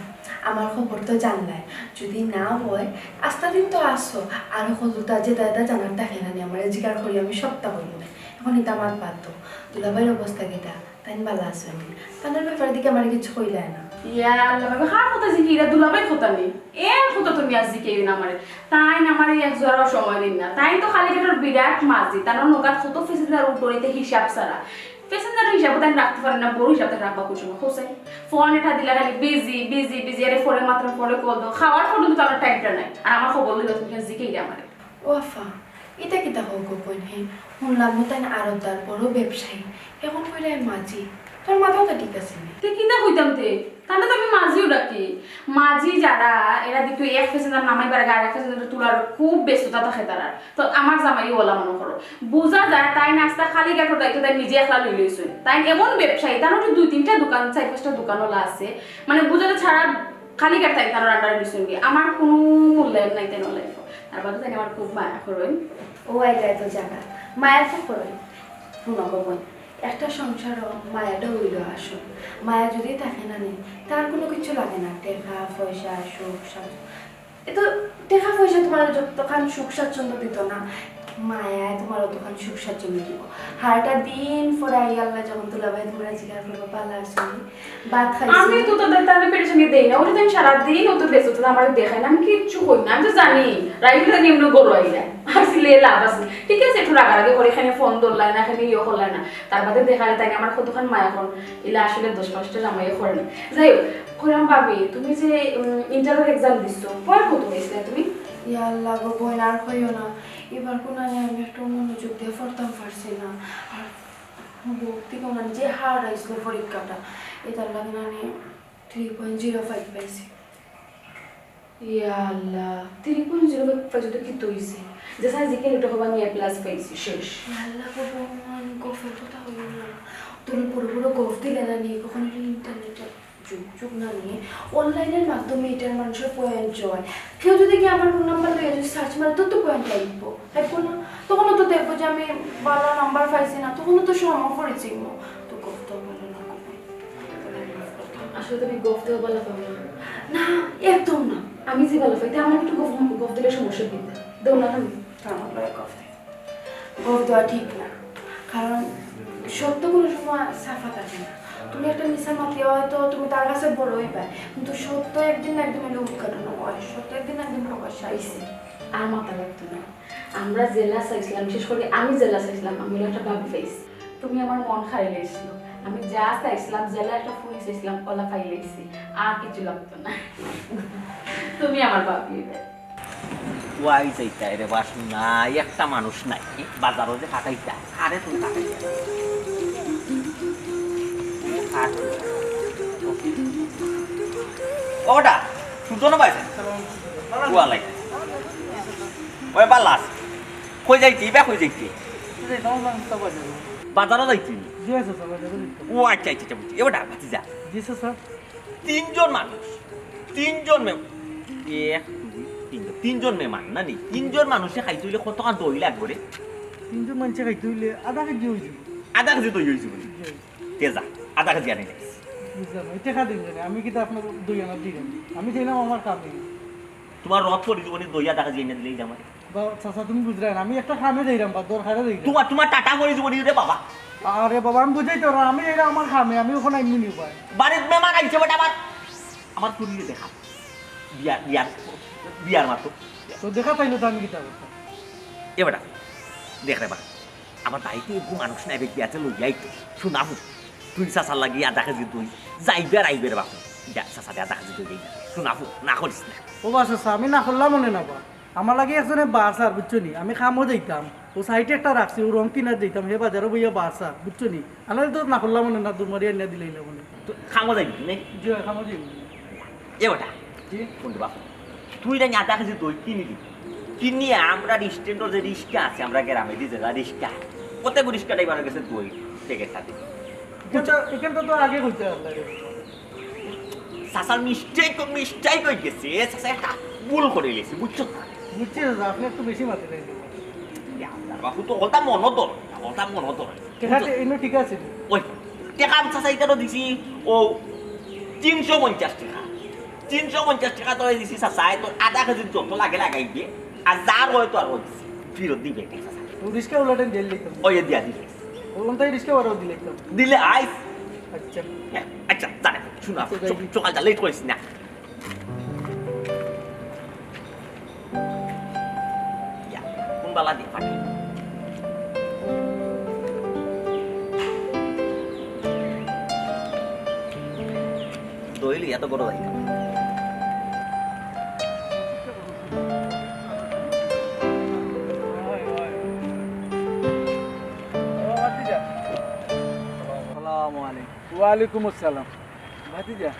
আমার খবর তো জানলায়, যদি না হয়, আস্তা দিন তো আছো, আরো কততা যেতা যেতা জানার থাকে না নি, আমারে জিকার করি আমি সবটা কইমু নে। এখন ইতা আমার বাদ দেও, দুলাভাইর অবস্থা কিতা? তাইন ভালা আছইন নি? তানর ব্যাপারদি আমারে কিচ্ছু কইলায় না। ইয়া আল্লাহ, ভাবি, কার কথা জিকাইরা? দুলাভাইর কথা নি? এর কথা তুমি আর জিকাইও না আমারে। তাইন আমারে এক জোড়াও সময় দিন না। তাইন তো খালি একটা বিরাট মাঝি, তানর নৌকাত কত প্যাসেঞ্জার উঠইতে হিসাব ছাড়া। প্যাসেঞ্জার হিসাবে তাইন রাখতে পারেন না, বড় হিসাবে রাখবা কোন সময়? হোসেন, ফোন এটা দিলে খালি বিজি, বিজি, বিজি, আরে পরে মাত্র পরে কল দাও, খাওয়ার পর্যন্ত তানর টাইমটা নাই। আর আমার খবর লইলে তুমি কেনে জিকাইরা আমারে? ও আফা, ইতা কিতা কও গো বইন হে? হুনলাম তাইন আড়তদার, বড় ব্যবসায়ী, এখন কইরায় মাঝি, তার মাথাও তো ঠিক আছে নি। তে কিতা কইতাম তে? তানরে তো আমি মাঝিও ডাকি। মাঝি যারা, এরা দেখো এক প্যাসেঞ্জার নামাইবার আগে আরেক প্যাসেঞ্জার তুলার খুব ব্যস্ততা থাকে তারার। তো আমার জামাইও অলা মনো করো। বুঝা যায় তাইন আস্তা কালীঘাটর দায়িত্ব তাইন নিজে একলা লই লইছইন। তাইন এমন ব্যবসায়ী, তানর তো দুই তিনটা দোকান, চাইর পাঁচটা দোকান অলা আছে। মানে বুঝা যায় সারা কালীঘাট তাইন তানর আন্ডারে নিছইন গি। আমার কুনু মূল্যায়ন নাই তাইন অলা। তার বাদে তাইন আমার খুব মায়া করইন। ও আইলায় তো জাগা, মায়া তো করইন। হুনো গো বইন, একটা সংসারও মায়াটা অইলো আসল। মায়া যদি থাকে না নি, তার কুনু কিচ্ছু লাগে না। টেকা, পয়সা, সুখ, স্বাচ্ছন্দ্য। এ তো টেকা পয়সা তুমার যতখান সুখ স্বাচ্ছন্দ্য দিতো না, মায়ায় তুমার অতখান সুখ স্বাচ্ছন্দ্য দিবো। হারাটা দিন পরে আইয়া আল্লায় যখন দুলাভাই তুমারে জিকার করবো, "ভালা আছো নি? ভাত খাইছো নি?" আমি তো তানরে পেরেশানি দেই না, ওরে তো আমি সারাদিন অত ব্যস্ত, তো আমারে দেখায় না, আমি কিচ্ছু কই না, আমি তো জানি রাইফেল নিয়ে এমনি গরু আইলা। আসলে লাভ আছে, ঠিক আছে, একটু রাগারাগি করে এখানে ফোন ধরলাই না, এখানে ইয়ে করলাই না, তার বাদে দেখা যায় তাইন আমার কতখান মায়া করইন, ইলা আসলে দশ পাঁচটা জামাইয়ে করে না। যাই হোক, কইরাম ভাবি, তুমি যে ইন্টারের এক্সাম দিছো, পয়েন্ট কত পাইছিলা তুমি? ইয়া আল্লাহ গো বইন, আর কইও না। এবার কুনানে আমি একটু মনোযোগ দিয়া পড়তাম পারছি না। আর বউত থাকি মানে যে হার্ড আইছিল পরীক্ষাটা, ইতার লাগি মানে থ্রি পয়েন্ট জিরো ফাইভ পাইছি। ইয়া আল্লাহ, থ্রি পয়েন্ট জিরো ফাইভ পাইছো তো কিতা অইছে? যে স্যার জিকে লিটো হবা নিয়ে প্লাস পাইছি, শেষ। ইয়া আল্লাহ গো বইন, গফের কথা কইও না। তুমি বড় বড় গফ দিলে না নি, কখন ইন্টারনেটে যুগ যুগ না নি, অনলাইনের মাধ্যমে ইতার মানষর পয়েন্ট অয়। কেউ যদি গিয়া আমার রোল নাম্বার লইয়া যদি সার্চ মারে, তো তো পয়েন্ট আইবো, আইবো না? তখনও তো দেখবো যে আমি ভালা নাম্বার পাইছি না, তখনও তো সময় পড়ে যাইবো। তো গফ তো ভালা না গো। আসলে তুমি গফ দেওয়া ভালা পাও না। না, একদম না। আমি যে ভালা পাই, তে আমার একটু গফ, গফ দিলে সমস্যা কি? দেও না কেনে? না, আমার লগে গফ দে। গফ দেওয়া ঠিক না, কারণ সত্য কুনু সময় সাফা থাকে না। তুমি একটা মিছা মাতিয়া হয়তো তুমি তার কাছে বড় অইবায়, কিন্তু সত্য একদিন না একদিন অইলে উদ্ঘাটন অয়, সত্য একদিন না একদিন প্রকাশ অয়। আর মাথা লাগতো না। আমরা যেলা চাইছিলাম, বিশেষ করি আমি যেলা চাইছিলাম, আমি অলা একটা ভাবি পাইছি। তুমি আমার মন খাইলাইছো। আমি যা চাইছিলাম, যেলা একটা ফুরি চাইছিলাম, অলা পাইলাইছি। আর কিচ্ছু লাগতো না। তুমি আমার ভাবি অইবায়। ওয়াই যাইতায় রে বাস নাই, একটা মানুষ নাই। বাজারো যে কাটাইতা, আরে তুমি কাটাইতা। ওটা, সুজন ভাই। ওয়ালাই। ওই বালাস। কই যাইতি, ইবা কই যাইতি? বাজারো যাইতি? জি, আচ্ছা, আচ্ছা, আচ্ছা, বুঝছি। এবার ডাক, ভাতিজা। জি, স্যার। তিনজন মানুষ, তিনজন মে-, এক, দুই, তিনজন, তিনজন মেহমান না নি? তিনজন মানুষে খাইতে অইলে কতখান দই লাগবো রে? তিনজন মানুষে খাইতে অইলে আধা কেজি অইযিবো। আধা কেজি দই অইযিবো নি? জি। তে যা, আধা কেজি আনি দে। বুঝলাম, এই টেকা দিন জানি, আমি কিন্তু আপনার দই আনার দিই না। আমি যাইলাম আমার কামে। তোমার রথ পড়ি দিব নি, দই আধা কেজি এনে দিলেই যা আমারে। বা-, চাচা, তুমি বুঝরায় না, আমি একটা কামে যাইরাম বা দরকারে যাইরাম। তোমার, তোমার টাটা পড়ি দিব নি রে বাবা। আরে বাবা, আমি বুঝাইতে পারলাম, আমি এটা আমার কামে, আমি ওখানে এমনি নিব ভাই। বাড়িত মেহমান আইছে বেটা, আমার, আমার ফুরিরে দেখা। বিয়ার, বিয়ার, বিয়ার মাতো। তো দেখা পাইলে তো আমি কিতা করতাম? এ বেটা, দেখ রে বা, আমার বাড়িত এগু মানুষ নাই, বেগ বিয়াতে লইয়া আইতো। সোনা পুত, তুই চাচার লাগি আধা কেজি দই, যাইবে আর আইবে রে বাপু। যা, চাচারে আধা কেজি দই দেই। সোনা পুত, না করিস না। ও বা চাচা, আমি না করলাম মনে না বা। আমার লাগি একজনে বারছার, বুঝছো নি? আমি কামো যাইতাম। ও সাইডে একটা রাখছি, ও রং কিনাত যাইতাম, হে বাজারো বইয়া বারছার, বুঝছো নি? আনাইলে তো না করলাম মনে না, দৌড় মারি আনিয়া দিলাইলাম মনে। তো কামো যাইবি নি? জি অয়, কামো যাইবো। এ বেটা, কি? কোন বাপ? তুই না আধা কেজি দই কিনি দিবি। কিনিয়া আমরার স্ট্যান্ডর যে রিক্সা আছে, আমরার গ্রামেদি যে রিক্সা, অতে রিক্সা ড্রাইভারর গেছে দই প্যাকেটটা দিবি। এখানটা, এখানটা তো আগে কইতে পারলা রে। চাচার মিস্টেক, মিস্টেক অই গেছে। চাচা একটা ভুল করিলিছে, বুঝছো না? বুঝছি চাচা, আপনে একটু বেশি মাতিলেন। ইয়া আল্লাহ, বাপু তো কথা মনো ধর, কথা মনো ধর। টেকা বুঝছো? তে-, এমনি ঠিক আছে। ওই, টেকা আমি চাচা ইতারে দিছি, ও তিনশো পঞ্চাশ টেকা। তিনশো পঞ্চাশ টেকা তোরে দিছি চাচা, তোর আধা কেজির যত লাগে লাগাইবে, আর যার অয় তো আর অয় দিছি। ফিরত দিবে টেকা চাচা। ও রিক্সা উলাটেন জেল লিখতাম। ওই দিয়া দিবে। ও কোনটাই রিক্সা বারো দিলে একদম। দিলে আইস। আচ্ছা। আচ্ছা, যা, শোনা, আচ্ছা, যাই। সকালটা লেট করিস না। ইয়া, কোন বালা দিয়ে ফাটি? দইলি এত বড় ভাই। আসসালামু আলাইকুম। ওয়ালাইকুম আসসালাম। ভাতিজা,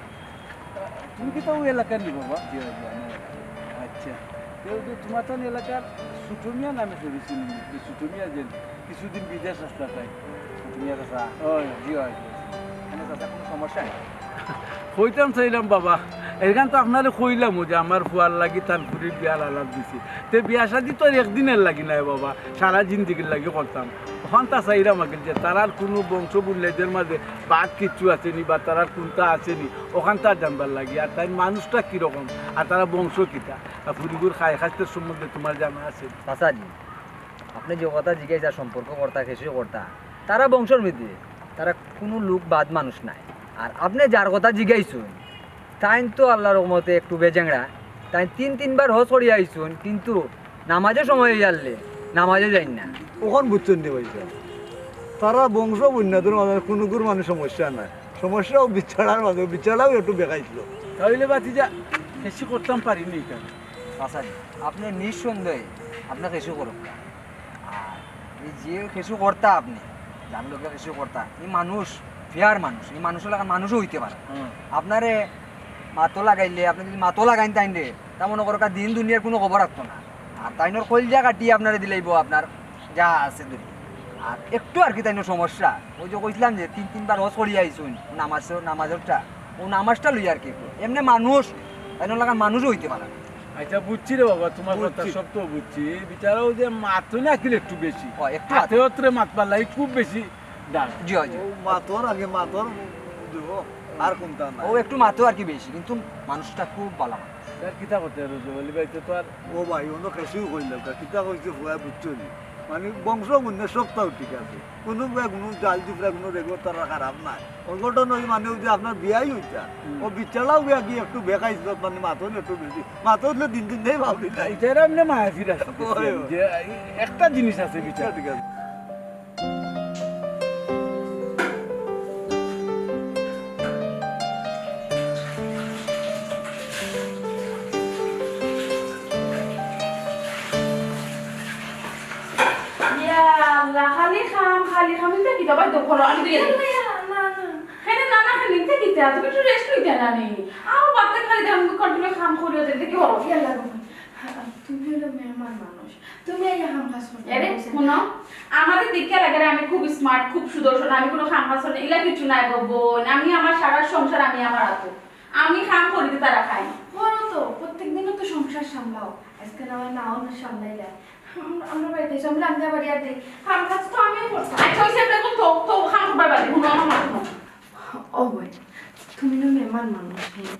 তুমি কিতা অউ এলাকার নি বাবা? জি, জি, আমি এলাকার। আচ্ছা, তো অউ যে তুমার তান এলাকার ছোট মিয়া নামে কইছিল নি? যে ছোট মিয়া যে কিছুদিন বিদেশ আসলা তাই। ছোট মিয়া চাচা? ওই, জি, অয়, জি। মানে চাচা, কুনু সমস্যা নাই? কইতাম চাইলাম বাবা, এখান তো আপনারে কইলাম অউ যে আমার ফুয়ার লাগি তান ফুরির বিয়ার আলাপ দিছি। তে বিয়া শাদি তো আর একদিনর লাগি নায় বাবা, সারা জিন্দেগির লাগি করতাম। অখান তা চাইরাম আগে যে তারার কুনু বংশ বুল্লাইদের মাঝে বাদ কিচ্ছু আছে নি বা তারার কুনতা আছে নি, অখান তা জানবার লাগি। আর তাইন মানুষটা কিরকম, আর তারার বংশ কিতা, আর ফুরিগুর খাই খাইতে সম্বন্ধে তুমার জানা আছে? চাচাজি, আপনে যে কথা জিগাইছইন সম্পর্ক করতা, খেশি করতা, তারা বংশর মধ্যে, তারা কুনু লোক বাদ মানুষ নায়। আর আপনে যার কথা জিগাইছইন, তাইন তো আল্লার রহমতে একটু বেজেংড়া। তাইন তিন তিনবার হজ করিয়া আইছইন, কিন্তু নামাজর সময় অইয়ারলে নামাজে যাইন না। অখন বুঝছইন নি ভাইসাব, তারা বংশ বুন্যাদর মাঝে কুনুগুর মানে সমস্যা নাই, সমস্যা অউ বিচ্ছাড়ার মাঝে, বিচ্ছাড়াও একটু বেকাইছিল। তাইলে ভাতিজা, খেশি করতাম পারি নি কেনে? চাচাজি, আপনে নিঃসন্দেহে আপনে খেশি করউক্কা। আর এই যে খেশি করতা আপনে, যার লগে খেশি করতা, ই মানুষ fair মানুষ, ই মানুষর লাখান মানুষও অইতে পারে। হুম। আপনারে মাতো লাগাইলে, আপনে যুদি মাতো লাগাইন তাইনরে, তা মনো করউক্কা দিন দুনিয়ার কুনু খবর রাখতো না। আর তাইনর কইলজা কাটিয়া আপনারে দিলাইবো আপনার যা আছে দুনিয়া। আর একটু আর কি তাইনর সমস্যা, অউ যে কইছলাম যে তিন তিনবার হজ করিয়া আইছইন, নামাজ, নামাজরটা, অউ নামাজটা লইয়া আর কি একটু। এমনে মানুষ, তাইনর লাখান মানুষও অইতে পারে না। আচ্ছা, বুঝছি রে বাবা, তুমার কথা বুঝছি। সব তো বুঝছি। বিচারাও যে মাতো না কিলে একটু বেশি। ও, একটু হাতে অত্রে মাতবার লাগি খুব বেশি ডাক। জি, জি। অউ মাতর আগে মাতর দিব, আর কুনতা নাই। অউ একটু মাতো আর কি বেশি, কিন্তু মানুষটা খুব বালা মানুষ। তার কিতা করতে আর রোজা বলি ভাই তো আর। ও ভাই, অনো খেশিও কইলাম, তা কিতা কইছে ফুয়া বুঝছো নি? মানে বংশ বুন্যা সবতাউ ঠিক আছে। কুনু ফুয়া কুনু জাল জুফরা কুনু রেকর্ড তারা খারাপ নাই। অঘটন অই মানে অউ যে আপনার বিয়াই অইতা। হুম। অউ বিচ্ছাড়াও বিয়া গিয়া একটু বেকাইছিল, মানে মাতো না একটু বেশি। মাতো অইলে দিন দিন নেই ভাবলি নাই। ইটার এমনে মায়া ফির আছে, ওই, ওই। যে একটা জিনিস আছে বিচার। ঠিক আছে। ইয়া আল্লাহ, খালি কাম, খালি কাম। ইটা কিতা ভাই, দখল, আমি তো না, না, না, না। কেনে না, না, খালি ইটা কিতা? তুমি একটু rest লইতা না নি? আও, বাদ দে, খালি দেখো, তুমি continue কাম করিও, দেখি, দেখি, হলো। ইয়া আল্লাহ, তুমি হলো মেহমান মানুষ। তুমি আইয়া কাম কাজ করতে এরে, বসে। হুনো, আমারে দেখিয়া লাগে রে আমি খুব smart, খুব সুদর্শন, আমি কুনু কাম কাজ করি না, ইলা কিচ্ছু নাই গো বইন। আমি আমার সারা সংসার আমি আমার আতো। আমি কাম করি দি তারা খাই। করো তো, প্রত্যেক দিনও তো সংসার সামলাও। আইজকে না অয় না অয় সামলাইলা। আম-, আমরা বাড়িত আইছো, আমি রান্না বাড়ি আর দেই। কাম কাজ তো আমিও করতাম। আচ্ছা, অইছে, আপনে এখন তো, তো কাম করবার বাদে, হুনো আমার মাত হুনো। ও বইন, তুমি না মেহমান মানুষ, হ্যাঁ?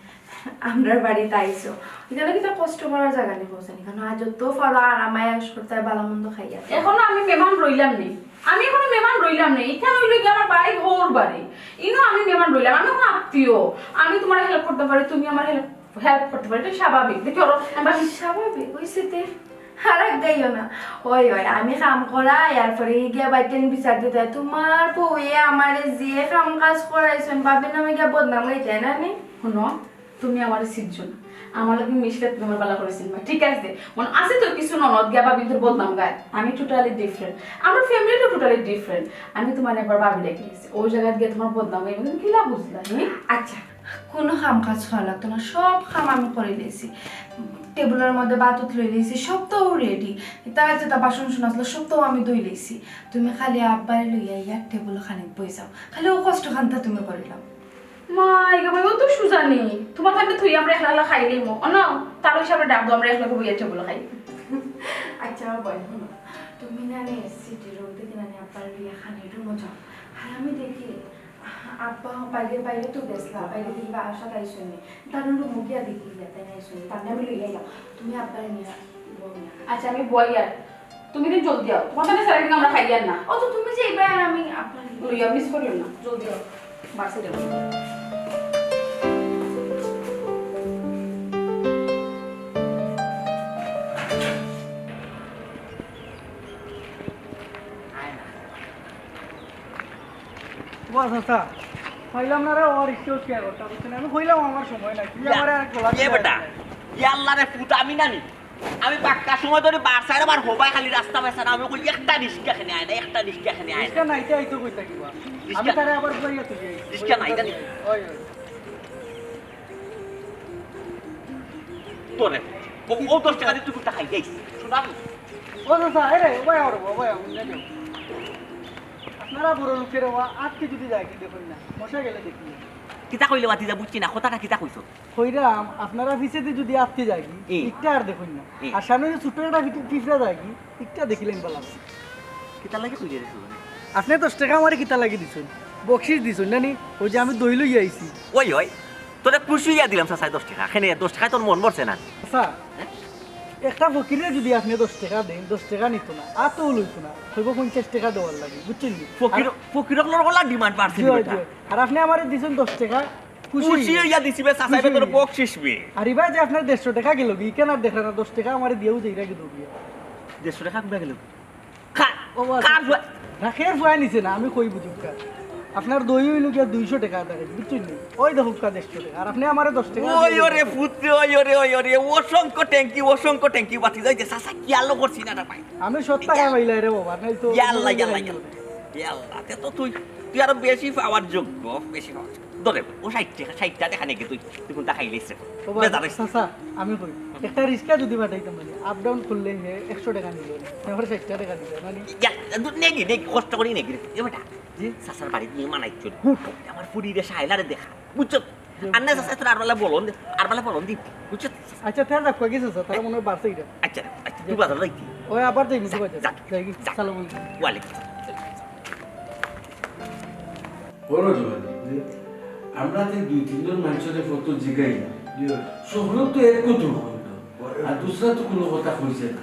আমরার বাড়িত আইছো। ইখানো কিতা কষ্ট করার জাগা নি, কওছাইন? ইখানো যত পারো আরাম আয়েশ করতায়, ভালা মন্দ খাইয়া। এখনো আমি মেহমান রইলাম নি। আমি এখনো মেহমান রইলাম নি। ইখান অইলো গিয়া আমার ভাইর হউর বাড়ি। ইনো আমি মেহমান রইলাম। আমি অখন আত্মীয়। আমি তুমার help করতাম পারি, তুমি আমার help হেল্প করতে পারি, এটা স্বাভাবিক। দেখি ওরা, আমি বাসি স্বাভাবিক হইছে তে। আর এক গাইও না। ওই, ওই, আমি কাম করাই, এরপরে গিয়া বাইতেন বিচার দিতে হয়। তোমার বউয়ে আমারে যে কাম কাজ করাইছেন, ভাবির নামে গিয়া বদনাম গাইতে হয় না নি? শুনো, তুমি আমারে চিনছো না। আমার লগে মিশলে তুমি আমার বালা করে চিনবা। ঠিক আছে, মনে আছে তো কিছু ননদ গিয়া ভাবির তোর বদনাম গায়। আমি টোটালি ডিফারেন্ট। আমার ফ্যামিলিটাও টোটালি ডিফারেন্ট। আমি তোমার একবার ভাবি ডেকে গেছি। ওই জায়গায় গিয়া তোমার বদনাম গাইবে, তুমি কিলা বুঝলা, হুম? আচ্ছা, কোনো কাম কাজ করা লাগতো না, সব কাম আমি করে লইছি। টেবিলের মধ্যে বাতুত লই লইছি, সব তো রেডি। তার যেটা বাসন শুন আসলো, সব তো আমি ধুই লইছি। তুমি খালি আব্বারে লইয়া ইয়ার টেবিল খানিক বই যাও, খালি ও কষ্ট খানটা তুমি করিলাম। মা, এই গো, ও তো সুজানি। তোমার থাকলে তুই আমরা একলা একলা খাই লইমু। অ না, তার হিসাবে ডাক দাও, আমরা একলা বইয়া টেবিল খাই। আচ্ছা, আমার বয়, হুনো, তুমি না নে সিটি রোড থেকে না নে আব্বার লইয়া খানি রুমো যাও। আর আমি দেখি, আব্বা বাইরে, বাইরে তো গেছলা, বাইরে দেখি বা আশা তাই শুনি। তার রুমো গিয়া দেখি, ইয়া তাই নাই শুনি। তার নামে লইয়া যাও। তুমি আব্বার নিয়া বউ নিয়া। আচ্ছা, আমি বই আর তুমি দিন জলদি আও। তোমার সাথে সারাদিন আমরা খাই আর না। ও তো তুমি যে এবার আমি আব্বার লইয়া মিস করিও না, জলদি আও। বাসে যাও। ও চাচা, পাইলাম না রে, ওর ইচ্ছে হচ্ছে আর ওটা বুঝছেন। আমি কইলাম আমার সময় নাই, তুই ইয়া, আমারে আর গোলা ইয়ে দিতে বেটা, আসবে। ইয়া আল্লাহ রে পুত, আমি নানি। আমি বাক্কা সময় ধরে বার সাইড আবার হবাই খালি রাস্তা বেচা না। আমি কই একটা রিক্সা খেনে আয় না, একটা রিক্সা খেনে আয় না। রিক্সা নাইতে আইতো কই থাকিবা? রিক্সা আমি তারে আবার বুঝাইয়া তুই যাই। রিক্সা নাই জানি। ওই, ওই। তোরে, ও, ও দশ টাকা দিয়ে তুই কোনটা খাই যাইস? শোনা। ও চাচা, এ রে, ওবায় আও রে, ওবায় আও, উন্না যাও। আপনারা বড় লোকের ওবা আটকে যদি যায় কি দেখুন না, মশা গেলে দেখি। কিতা কইলে বাতি যা বুঝছি না, কথাটা কিতা কইছো? কইরাম, আপনারা পিছেদি যদি আটকে যায় কি, ই। ইকটা আর দেখুন না। ই। আর সামনে যে ছোট্ট একটা পিঠ-, পিঁপড়া যায় কি, ইকটা দেখিলেন বললাম। কিতা লাগে কইলে রে সুজন? আপনি দশ টাকা আমারে কিতা লাগি দিছুন? বকশিস দিছুন না নি? ওই যে আমি দই লই আইছি। ওই, ওই, তোরে খুশি হইয়া দিলাম চাচাই দশ টাকা। এখানে দশ টাকায় তোর মন ভরছে না? চাচা, হ্যাঁ? একটা ফকিরে যদি আপনি দশ টাকা দেন, দশ টাকা নিত না, আতও লইত না, হইব পঞ্চাশ টাকা দেওয়ার লাগি, বুঝছেন নি? ফকির, আর ফকির অকলর গলা ডিমান্ড বাড়ছে জি, নি বেটা। জি। আর আপনি আমারে দিছুন দশ টাকা, খুশি খুশি হইয়া। হইয়া দিছি বে চাচাই বে, খুশি তোর হইয়া। বকশিস বে। আর ইবা যে আপনার দেড়শো টাকা গেল গি, কেন আর দেখলেন না? দশ টাকা আমারে দিয়েও যাই রাখি দেবো। দেড়শো টাকা কোথায় গেল? খা-, ও, আচ্ছা। কার ফুয়া? না, খের ফুয়া নিছে না, আমি কই বুঝুক কার। আপনার দই হইল গিয়া দুইশো টাকা আদা কেজি, বুঝছেন নি? ওই দেখুক কার দেড়শো টাকা, আর আপনি আমারে দশ টাকা ওই দিয়ে ওরে দেন। পুত্র, ওই ওরে, ওই ওরে, অসংখ্য thank you, অসংখ্য thank you, বাতি যাইতে চাচা কি আলো করছি না রে ভাই। আমি সত্য ইয়া। খাই পাইলাই রে বাবা, নাই তো ইয়াল্লা, ইয়াল্লা, ইয়াল্লা। ইয়াল্লা, তে তো তুই, তুই আরো বেশি পাওয়ার যোগ্য, বেশি পাওয়ার যোগ্য। ধরে, ও ষাইট টাকা, ষাইট টাকা দেখা নাকি তুই, তুই কোনটা খাইলিস রে? ও বাবা, বেজার হইছে। চাচা, আমি কই, একটা রিক্সা যদি পাঠাইতাম মানে, আপ ডাউন করলে হে একশো টাকা নিল, আমার ষাইট টাকা দিবে, মানে ইয়া, দূর নেগি, নেগি, কষ্ট করি নেগি রে। এ বেটা, জি? চাচার বাড়িত নিয়ে মানাই চল। হুট, আমার ফুরিরে সাইলারে দেখা, বুঝছো? জি। আর না চাচা, তোর আর বেলা বলন দে, আর বেলা বলন দি, বুঝছো? আচ্ছা, তাহলে রাখো, গেছে চাচা, তারা মনে হয় বাড়ছে এটা। আচ্ছা, আচ্ছা, তুই বাজার যাইতি। ওই আবার যাই, যা, বাজার। যা, যাই কি? যা। সালাম আলাইকুম। ওয়ালাইকুম। বড় জোয়ান, আমরা তো দুই তিনজন মানুষের ফটো জিগাই না। জি। সকলে তো এক কথা কইল। আর দুসরা তো কোনো কথা কইছে না।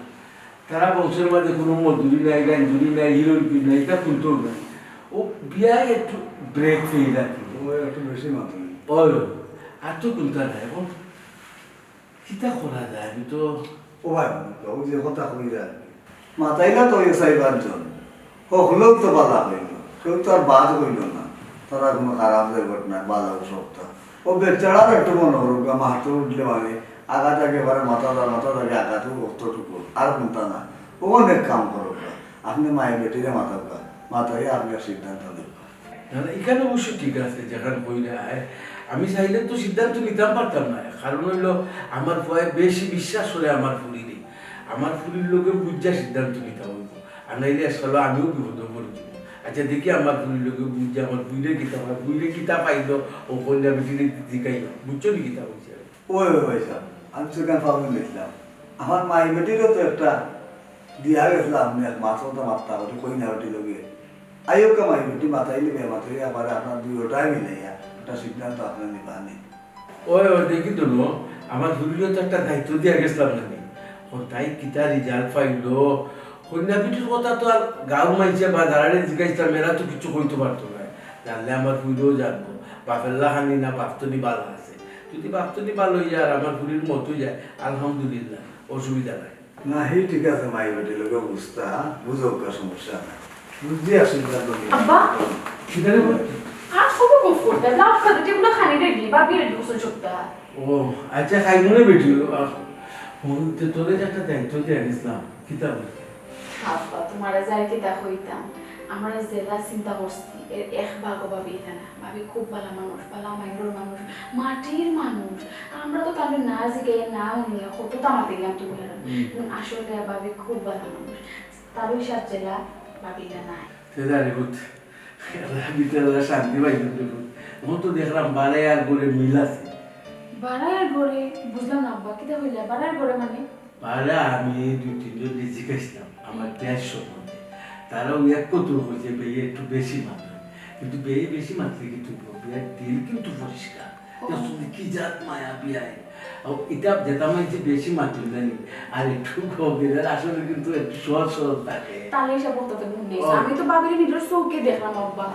তারা বংশের মাঝে কোনো মজুরি নাই, গাঞ্জুরি নাই, হিরোইন নাই, এটা কোনটাও নাই। ও বিয়ায় একটু ব্রেক পেয়ে যাচ্ছে। ও একটু বেশি মাতুরি। ওই, আর তো কোনটা নাই। এখন কিতা করা যায়? আমি তো ও ভাই, ও যে কথা কইরা আর কি। মাতাইলা তো ওই চাইবার জন। হকলেও তো বালা কইল। কেউ তো আর বাদ কইল না। তারা কোনো খারাপ যাইবার না, বালা সবটা। ও বেচারার একটু মনে করুক, মাহাতো উঠলে মানে, আঘাত একেবারে মাথা দা, মাথা দা আঘাত অতটুকু। আর কোনটা না। ও অনেক কাম করুক। আপনি মায়ের বেটিরে মাতাউক। মাতাইয়া আপনি এক সিদ্ধান্ত নেবেন। না, না, এখানে অবশ্য ঠিক আছে, যেখানে কই না, আয়, আমি চাইলে তো সিদ্ধান্ত নিতাম পারতাম না। কারণ হইল, আমার ফুয়ায় বেশি বিশ্বাস করে আমার ফুরিরে। আমার ফুরির লগে বুঝা সিদ্ধান্ত নিতাম হইব। আর নাইলে আসলে আমিও বিপদে পড়ে যাবো। আচ্ছা, দেখি আমার ফুরির লগে বুঝা, আমার ফুরিরে কিতা হয়, ফুরিরে কিতা পাইল, ও কইলা বেটিরে জিগাইল। বুঝছো নি কিতা কইছে? ওই, ওই, ভাই সাহেব, আমি তো এখানে ফাউল নিয়েছিলাম। আমার মাই বেটিরও তো একটা দিয়া গেছিলাম, আমি এক মাস মতো মাত্রা করি কই না বেটি লগে। আইও কা মাই বেটি মাথায় নিবে, মাথায় আবার আপনার দুই ওটাই মিলাইয়া একটা সিদ্ধান্ত আপনার নিবা নি। ওই, ওই, দেখি তো নো, আমার ফুরিরও তো একটা দায়িত্ব দিয়া গেছিলাম না নি। ও তাই কিতা রেজাল্ট পাইল, কন্যা পিঠের কথা তো আর গাঁওর মাইনষে বা যারারে জিগাইছিলাম, এরা তো কিছু কইতে পারতো না। জানলে আমার ফুরিও জানবো, বাপের লাখানি না, বাপ তো নি বালা আছে। যদি বাপ যদি ভালা অইযায় আর আমার ফুরির মউত অইযায়, আলহামদুলিল্লাহ, অসুবিধা নাই। না, হি ঠিক আছে, মাই বেটির লগে বুঝতা, বুঝউক্কা, সমস্যা নাই। বুঝছি, আর সিদ্ধান্ত নিও। আব্বা? কিতা রে বল? আর কত গফ করতে? ব্লাউজ কাটতে টেবিল খানি রেডি, ভাবি রেডি গোসল সবতা। ও, আচ্ছা, খাইমু নে বেটি। আহ, হুন, তে তোরে যে একটা দায়িত্ব দিয়া গেছিলাম, কিতা বল? আব্বা, তুমারে যে আর কিতা কইতাম, আমরা যেলা চিন্তা করছি, এর এক ভাগও ভাবি ইতা না। ভাবি খুব ভালা মানুষ, ভালা মাইন্ডর মানুষ, মাটির মানুষ। আমরা তো তানরে না জিগাইয়া না হুনিয়া কততা মাতিলাম তুমারে। হুম। হুন, আসলে ভাবি খুব ভালা মানুষ। তালই সাব যেলা ভাবি ইলা নায়। তে যারে পুত, এলা ভিতরে এলা শান্তি পাইলাম রে পুত। অখন তো দেখরাম বাড়াইয়ার ঘরে মিল আছে। বাড়াইয়ার ঘরে? বুঝলাম না আব্বা, কিতা কইলা? বাড়াইয়ার ঘরে মানে? বাড়া, আমি দুই তিনজনরে জিগাইছিলাম আমার বিয়ার সম্বন্ধে। তারাও এক কথা কইছে, বেয়ে একটু বেশি মাতইন। কিন্তু বেয়ে বেশি মাতলে কিন্তু বিয়ার দিল কিন্তু পরিষ্কার। ও। দেখছো নি কি জাত মায়া বিয়াই। ও, ইতা যেতা মানষে বেশি মাতইন জানি, আর একটু কম দিলে আসলে কিন্তু একটু সহজ সরল থাকে। তাইলে হিসাব করতে তো ভুল নেই। ও। আমি তো ভাবিরে নিজর চউখে দেখলাম আব্বা।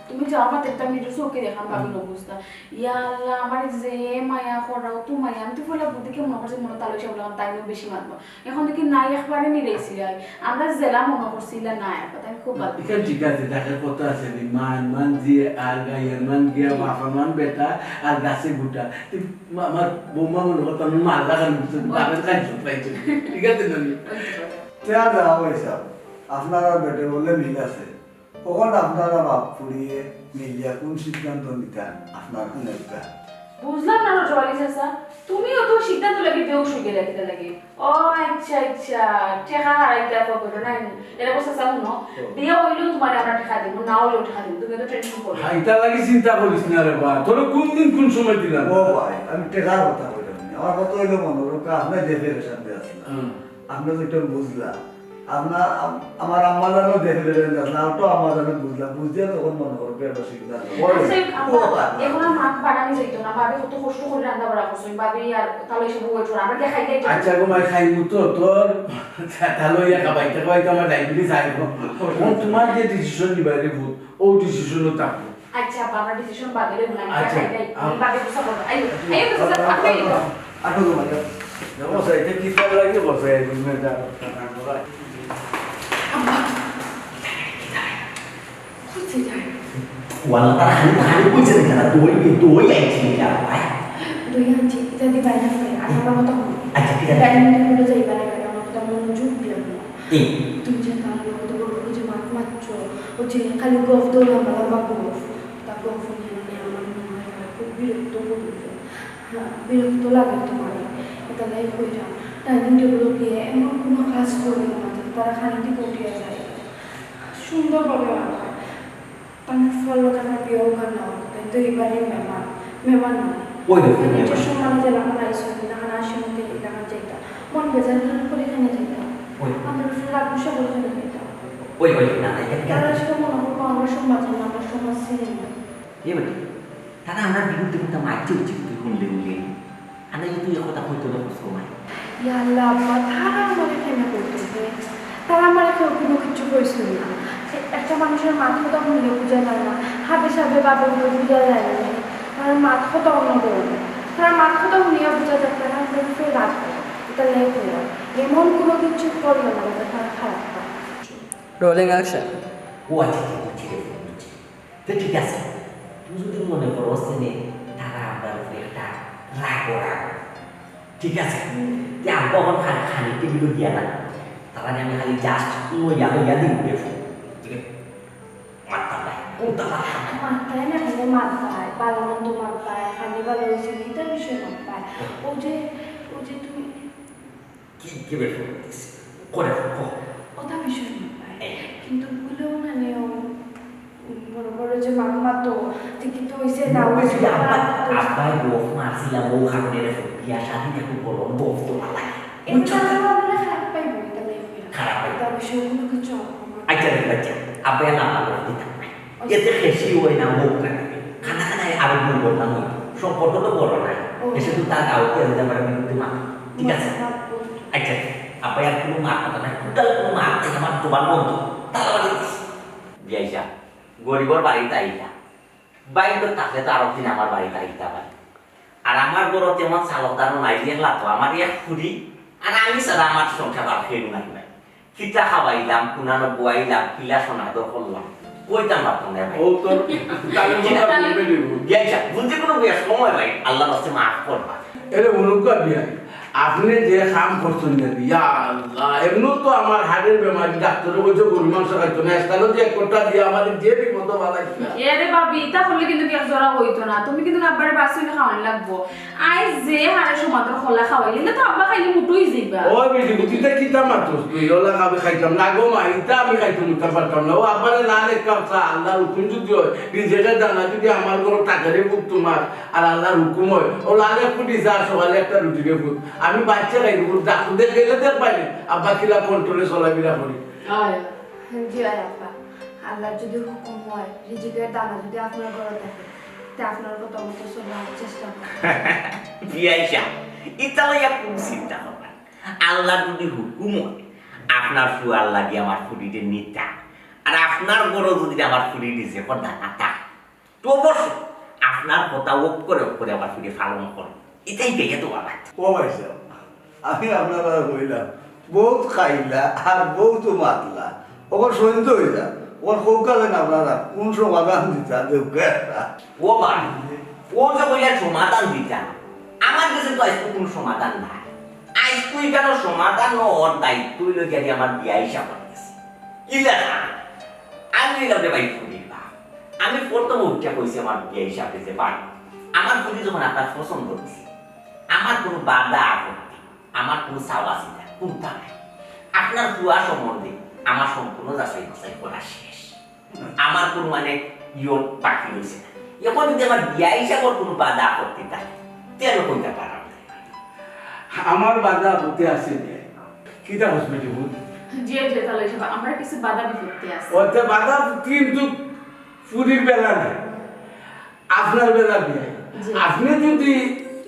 তুমি যাও আমার একটা নিজর চউখে দেখলাম ভাবির অবস্থা। ইয়া আল্লাহ, আমার যে মায়া করা, অত মায়া, আমি তো পয়লা বুদ্ধি কেমন আমার মনে তালই সাব লাগাম, তাইলে বেশি মাতবা। অখন দেখি নাই, একবারে নিরাইছিলাই। আমরা যেলা মনো করছি ইলা নাই, আর কথা আমি খুব ভালা। ইখান ঠিক আছে, তাকে কত আছে নি, মান, মান জিয়ে আর গাইয়ার মান গিয়া, বাফর মান বেটা আর গাছে গুটা। তে মা-, আমার বৌমা মনে করতো আমি মার লাগান দিচ্ছি, বাপের কাজ পাইছে। ঠিক আছে না নি? তে আর যাওয়া অইছে, আপনারা বেটে বলে মিল আছে। অখন আপনারা বাপ ফুরিয়ে মিলিয়া কুন সিদ্ধান্ত নিতা আপনার কুন একটা? বুঝলাম না রজব আলী চাচা, তুমিও তো সিদ্ধান্ত লাগি বেহুশ অই গেলা কিতা লাগি? ও আচ্ছা, আচ্ছা, টেকা হারাইতা পকেটো নাই নি? এরে বা চাচা হুনো, ও। বিয়া অইলেও তুমারে আমরা টেকা দিমু, না অইলেও টেকা দিমু, তুমি তো টেনশন করো না। হ্যাঁ, ইতা লাগি চিন্তা করিস না রে বা, তোরে কুন দিন কুন সময় দিলাম। ও ভাই, আমি টেকার কথা কইলাম না, আমার কথা অইলো মনে রক্ষা, আপনার যে পেরেশান দিয়া আছেন। হুম। আপনি তো এটা বুঝলা, আপনার আম-, আমার আম্মা জানো দেখে দিলেন, আপনার তো আম্মা জানো বুঝলা, বুঝিয়া তখন মনে করবে একটা সিদ্ধান্ত। আচ্ছা, আব্বা, ও বাবা। অখন আর মাত বাড়ানি যাইতো না, ভাবি কত কষ্ট করি রান্না বাড়া করছইন, ভাবি আর তালই সাব ওয়েট করে, আমরা গিয়া খাইতে আচ্ছা গো মাই, খাইমু তো, তোর তালই ইয়া খাবাইতে খাবাইতে আমার ডায়াবেটিস আইবো। ও তুমার যে ডিসিশন নিবায় রে পুত, ও ডিসিশনও থাকবো। আচ্ছা, বাবার ডিসিশন বাদে লইব না, আমি আচ্ছা, খাই নাই। আমি আম-, বাদে গুছা করব। আইও, আইও, গুছা করব। আপনি আইও। আটো তো মানে। দেখো, স্যার, এটা কি স্যার লাগে? বসে, এই রুমে যা, যা, যা, যা। আম্মা, খুঁজে যাই। ওয়াল্লা, তারা খালি, খালি কইছে রে, তারা দই, দই আনছে রে, ভাই। দই আনছে, এটা দি বাইরে আছে। আর আমার কথা হুনো। আচ্ছা, ঠিক আছে। ডাইনিং টেবিলো যাই, বাইরে, বাইরে, আমার কথা মনোযোগ দিয়া হুনো। এই। তুমি যে তার লোক তো বড় বড় যে মাত মাতছো, ও যে খালি গফ দো লম্বা লম্বা গফ, তা গফ নিয়া মানে আমার মনে হয় তারা খুব বিরক্ত করবে। হ্যাঁ, বিরক্ত লাগে তোমার, এটা লাই কইরা। ডাইনিং টেবিলো গিয়ে এমন কোনো কাজ করিও না যাতে তারা খানিক উঠিয়া যায়। সুন্দরভাবে মাত হয়। তানু ফল লাগানো বিয়েও গান না হতো, তাই তো এবারে মেহমান, মেহমান না। ওই দেখো, নিজের মেহমান। সম্মানে যে লাগানো আইসো, লাগানো আসে মতে লাগানো যাইতা। মন বেজার করে করে এখানে যাইতা। ওই। আমরা ফিরে রাখবো সব ওখানে যাইতা। ওই, ওই, না, না, এটা কেন? তারা সেটা মনে করবো আমরা সমাজ না, আমরা সমাজ চিনি না। এ বেটি, তারা আমার বিরুদ্ধে কিন্তু মারছে উচিত, তুই শুনলে উঠলে। আর নাইলে তুই এ কথা কইতো না, বুঝবো না। ইয়া আল্লাহ, আব্বা, তারা আমারে কেন কইতো যে? তারা আমারে কেউ কোনো কিচ্ছু কইছিল না। সে একটা মানুষের মাত কথা শুনলে বুঝা যায় না, হাবে সাবে বাপের মুখ বুঝা যায় না। তারা মাত কথা অন্য ধরনের। তারা মাত কথা শুনিয়া বুঝা যায়, তারা আমাদের উপরে রাগ করে। এটা লেখ হইয়া। এমন কোনো কিছু করলো না, যাতে তারা খারাপ পায়। Rolling action. ও আচ্ছা, আচ্ছা, বুঝছি রে, বুঝছি। তো ঠিক আছে, তুই যদি মনে করস যে তারা আমরার উপরে একটা রাগ রাগ, ঠিক আছে, তে আব্বা অখন খালি, খালি টেবিলো গিয়া না, তারারে আমি খালি just লইয়া, লইয়া দিমু রে ফোন। ঠিক আছে? মারতাম না, কোনটা মারতাম না? মারতায় না, খালি মারতায়, ভালো মন্দ মারতায়, খালি ভালো হয়েছে, এটা বিষয়ে মারতায়। ও যে, ও যে তুমি কি, কি বের করে দিছি? করে, কো। ওটা বিষয় না ভাই। এই। কিন্তু ভুলেও না নিও, বড় বড় যে মাত মাতো, যে কি তো হইছে না ওই হইছে, যে আব্বা, মাত তো আব্বাই বফ মারছিলাম, ও কারণে রে, বিয়া শাদী দেখো, বড় বফ তো ভালো লাগে। এটা বুঝছো? তাহলে আমরা খারাপ পাইবো, এটা নিয়ে ফিরে। খারাপ পাইবো। তার বিষয়ে কোনো কিছু আমার আচ্ছা, ঠিক আছে। আব্বাই আর আমার বফ দিতাম না। এতে বেশি হয় না, মুখ না। খানা খানায় আরো ভুল করতাম হইতো। সম্পর্ক তো বড় নাই। ও। এসে তো তার আউটকে দিতে পারে, বিরুদ্ধে মাথা। ঠিক আছে? মাথা। আচ্ছা, আব্বাই আর কোনো মার কথা নাই। টোটাল কোনো মার নাই, আমার জবান বন্ধ। তালা মারি দিস। বিয়াইশা, গরিবর বাড়িত আইতা। বাইর তো থাকলে তো আরো দিন আমার বাড়িত আইতা পারে। আর আমার ঘরো তেমন চালক দারো নাই, দেখলা তো, আমার এক ফুরি, আর আমি ছাড়া আমার সংসার আর কেউ নাই ভাই। কিতা খাওয়াইলাম, কুনানো বওয়াইলাম, কিলা সনাদর করলাম, কইতাম পারতাম না ভাই। ও তোর তাহলে বুঝতে কোনো বয়স সময় ভাই, আল্লাহর কাছে মাফ করবা। এরে অনুকা বিয়াই, আপনে যে কাম করছইন না, ইয়া আল্লাহ, এমনেও তো আমার হার্টের বেমারি, ডাক্তারে কইছে গরু মাংস খাইতো না, আজকালও যে একটা দিয়া আমার যে বিপদ বালাই। এরে ভাবি, ইতা করলে কিন্তু এক জোড়া অইতো না, তুমি কিন্তু আব্বারে বাসি খাওয়ান লাগবো। আইজ যে হারে সমাদর কলা খাওয়াইলে, ইলা তো আব্বা খাইলে মুটুই যাইবা। ও বিটি, তুই তো কিতা মাতস তুই? ওলা আমি খাইতাম না গো মা, ইতা আমি খাইতাম, উঠতাম পারতাম না। ও আব্বারে লাল এক কাপ চা, আল্লাহর হুকুম যদি হয়, নিজেকে জানা যদি আমার ঘরো টাকারে বুক তোমার, আর আল্লাহর হুকুম হয়, ও লালে ফুটি চা সকালে একটা রুটি রে ফুট। আমি বাচ্চা খাই রুটি, ডাক্তার দেখ গেলে দেখ পাইনি, আব্বা কিলা কন্ট্রোলে চলাফেরা করি। আয়। জি আয় আব্বা, আল্লাহর যদি হুকুম হয়, রিজিকের দানা যদি আপনার ঘরে থাকে, তে আপনার কথা মতো চলার চেষ্টা করব। বিয়াই সাহেব, ইতা লইয়া কোন চিন্তা করবা? আল্লাহর যদি হুকুম হয়, আপনার ফুয়ার লাগি আমার ফুরিরে নিতা, আর আপনার ঘরো যদি আমার ফুরি নিজে কথা আতা, তো অবশ্য আপনার কথা অক্ষরে অক্ষরে আমার ফুরি পালন করব। ইতাই পেয়ে তো বাবা। ও ভাই সাহেব, আমি আপনারা কইলাম, বহুত খাইলা আর বহুত মাতলা, ওখানে সহ্য হয়ে যা, ওখানে কৌকালেন আপনারা কোন সমাধান দিতা দেউকে একটা। ও ভাই, ও যে কইলা সমাধান দিতা, আমার কাছে তো আজকে কোনো সমাধান নাই। আজকে এখানে সমাধান ওর দায়িত্ব হইল গিয়া আমার বিয়াই সাহেব গেছে। ইলা আমি নিলাম রে ভাই ফুরির বাপ। আমি প্রথম উঠিয়া কইছি আমার বিয়াই সাহেব যে, "ভাই, আমার ফুরি যখন আপনার পছন্দ হইছে, আমার কোনো বাধা আপত্তি, আমার কোনো চাওয়া চিন্তা কোনটা নাই। আপনার ফুয়া সম্বন্ধে আমার সম্পূর্ণ যাচাই বাছাই করা শেষ। আমার কোনো মানে ইয়ো বাকি রইছে না। এখন যদি আমার বিয়াই সাহেবর কোনো বাধা আপত্তি থাকে, তে আমি কইতে পারলাম না।" আমার বাধা আপত্তি আছে নি। কিতা হসপিটাল? জি, জি, তাহলে সাহেব, আমরা কিছু বাধা বিপত্তি আছে। ওতে বাধা কিন্তু ফুরির বেলা নাই। আপনার বেলা বিয়াই। জি। আপনি যদি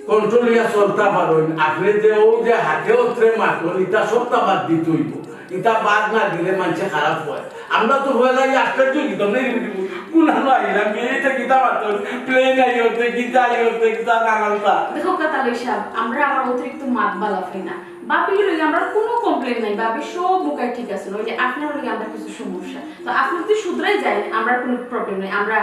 কন্ট্রোল হইয়া চলতা পারেন, আপনি যে ও যে হাতে অত্রে মাতন, ইতা সবটা বাদ দিতে হইব। ইতা বাদ না দিলে মানষে খারাপ হয়। আমরা তো হয়ে লাগে আশ্চর্য হইতাম না, এরকম কোন আলো আইলাম, বিয়েটা কিতা মাতন, প্লেন আই অর্ধেক, কিতা আই অর্ধেক, কিতা নানানটা। দেখো কথা লই সাহেব, আমরা আবার অতিরিক্ত মাত বালা হই না। বাপি লই আমরা কোনো কমপ্লেন নাই, বাপি সব মুখায় ঠিক আছে, ওই যে আপনার লই আমরা কিছু সমস্যা। তো আপনি যদি শুধরাই যায়, আমরা কোনো প্রবলেম নাই, আমরা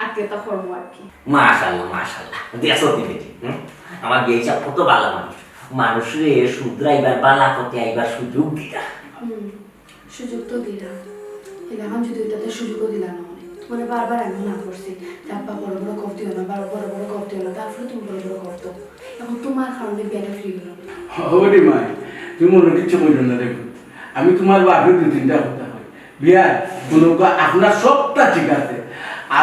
আত্মীয়তা করবো আর কি। মাশাআল্লাহ, মাশাআল্লাহ। দেখছো কি বেটি, হুম? আমার বিয়াই সাহেব কত ভালো মানুষ। মানুষরে শুধরাইবার, বালা পথে আইবার সুযোগ দিতা। হুম, সুযোগ তো দিলাম। এখন যদি ওইটাতে সুযোগও দিলাম না, মানে, তোমার বারবার আমি না করছি, যে আব্বা বড় বড় কফ দিও না, বারবার বড় বড় কফ দিও না, তারপরে তুমি বড় বড় কফ দাও। এখন তোমার কারণে বিয়াটা ফ্রি হলো না। ওরে মাই, তুমি মনে কিচ্ছু কইল না, দেখো, আমি তোমার বাপের দুই তিনটা কথা কই। বিয়াই, মনে করো আপনার সবটা ঠিক আছে,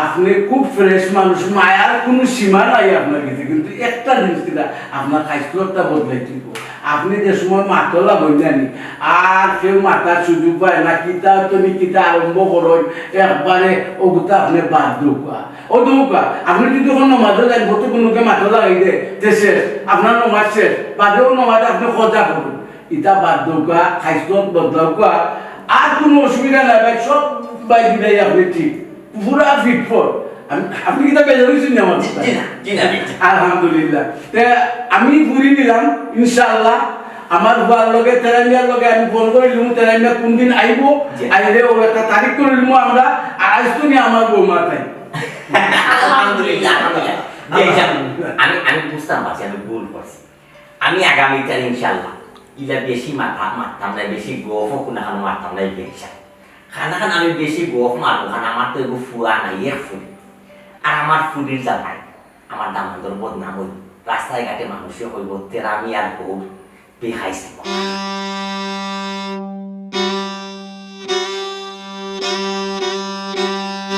আপনি খুব ফ্রেশ মানুষ, মায়ার কোনো সীমা নাই আপনার কাছে, কিন্তু একটা জিনিস কিনা, আপনার খাইসলতটা বদলাইতে হইব। আপনি যে সময় মাতলা বইলেন আর কেউ মাতার সুযোগ পায় না, কিতা তুমি কিতা আরম্ভ করো, একবারে ওগুতা আপনি বাদ দেউকা। ও দেউকা, আপনি যদি কোনো নমাজও যান, কত কোনোকে মাতলা লাগাই দে, যে শেষ, আপনার নমাজ শেষ, বাদেও নমাজ আপনি খোঁজা করুন। ইতা বাদ দেউকা, খাইসলত বদলাউকা, আর কোনো অসুবিধা নাই ভাই, সব ভাই দিবাই আপনি ঠিক, পুরা ফিট ফর। আমি, আপনি কিতা বেজার হইছেন নি আমার জি, কথা? জি না, জি না, জি না। আলহামদুলিল্লাহ। তে আমি ফুরি নিলাম, ইনশাআল্লাহ, আমার ফুয়ার লগে, তেরাইমিয়ার লগে আমি ফোন করিলিমু, তেরাইমিয়া কোন দিন আইবো, জি। আইলে ও একটা তারিখ করিলিমু আমরা, আর আইজ তো নি আমার বৌমা তাই। আলহামদুলিল্লাহ, আলহামদুলিল্লাহ। জি, জি। আলহামদুলিল্লাহ। আমি, আমি বুঝতাম পারছি, আমি ভুল করছি। আমি আগামীতে ইনশাআল্লাহ ইলা বেশি মাথা মারতাম না, বেশি গফও কোনো খানো মারতাম না, এই বেশি। খানা খান আমি বেশি গফ মারবো, খান আমার তো এগো ফুয়া নাই, এক ফুরি। আর আমার ফুরির জামাই, আমার দামান্দর বদনাম হইব। রাস্তায় ঘাটে মানুষে কইব, "তেরামিয়ার বউ বেখাইছে।"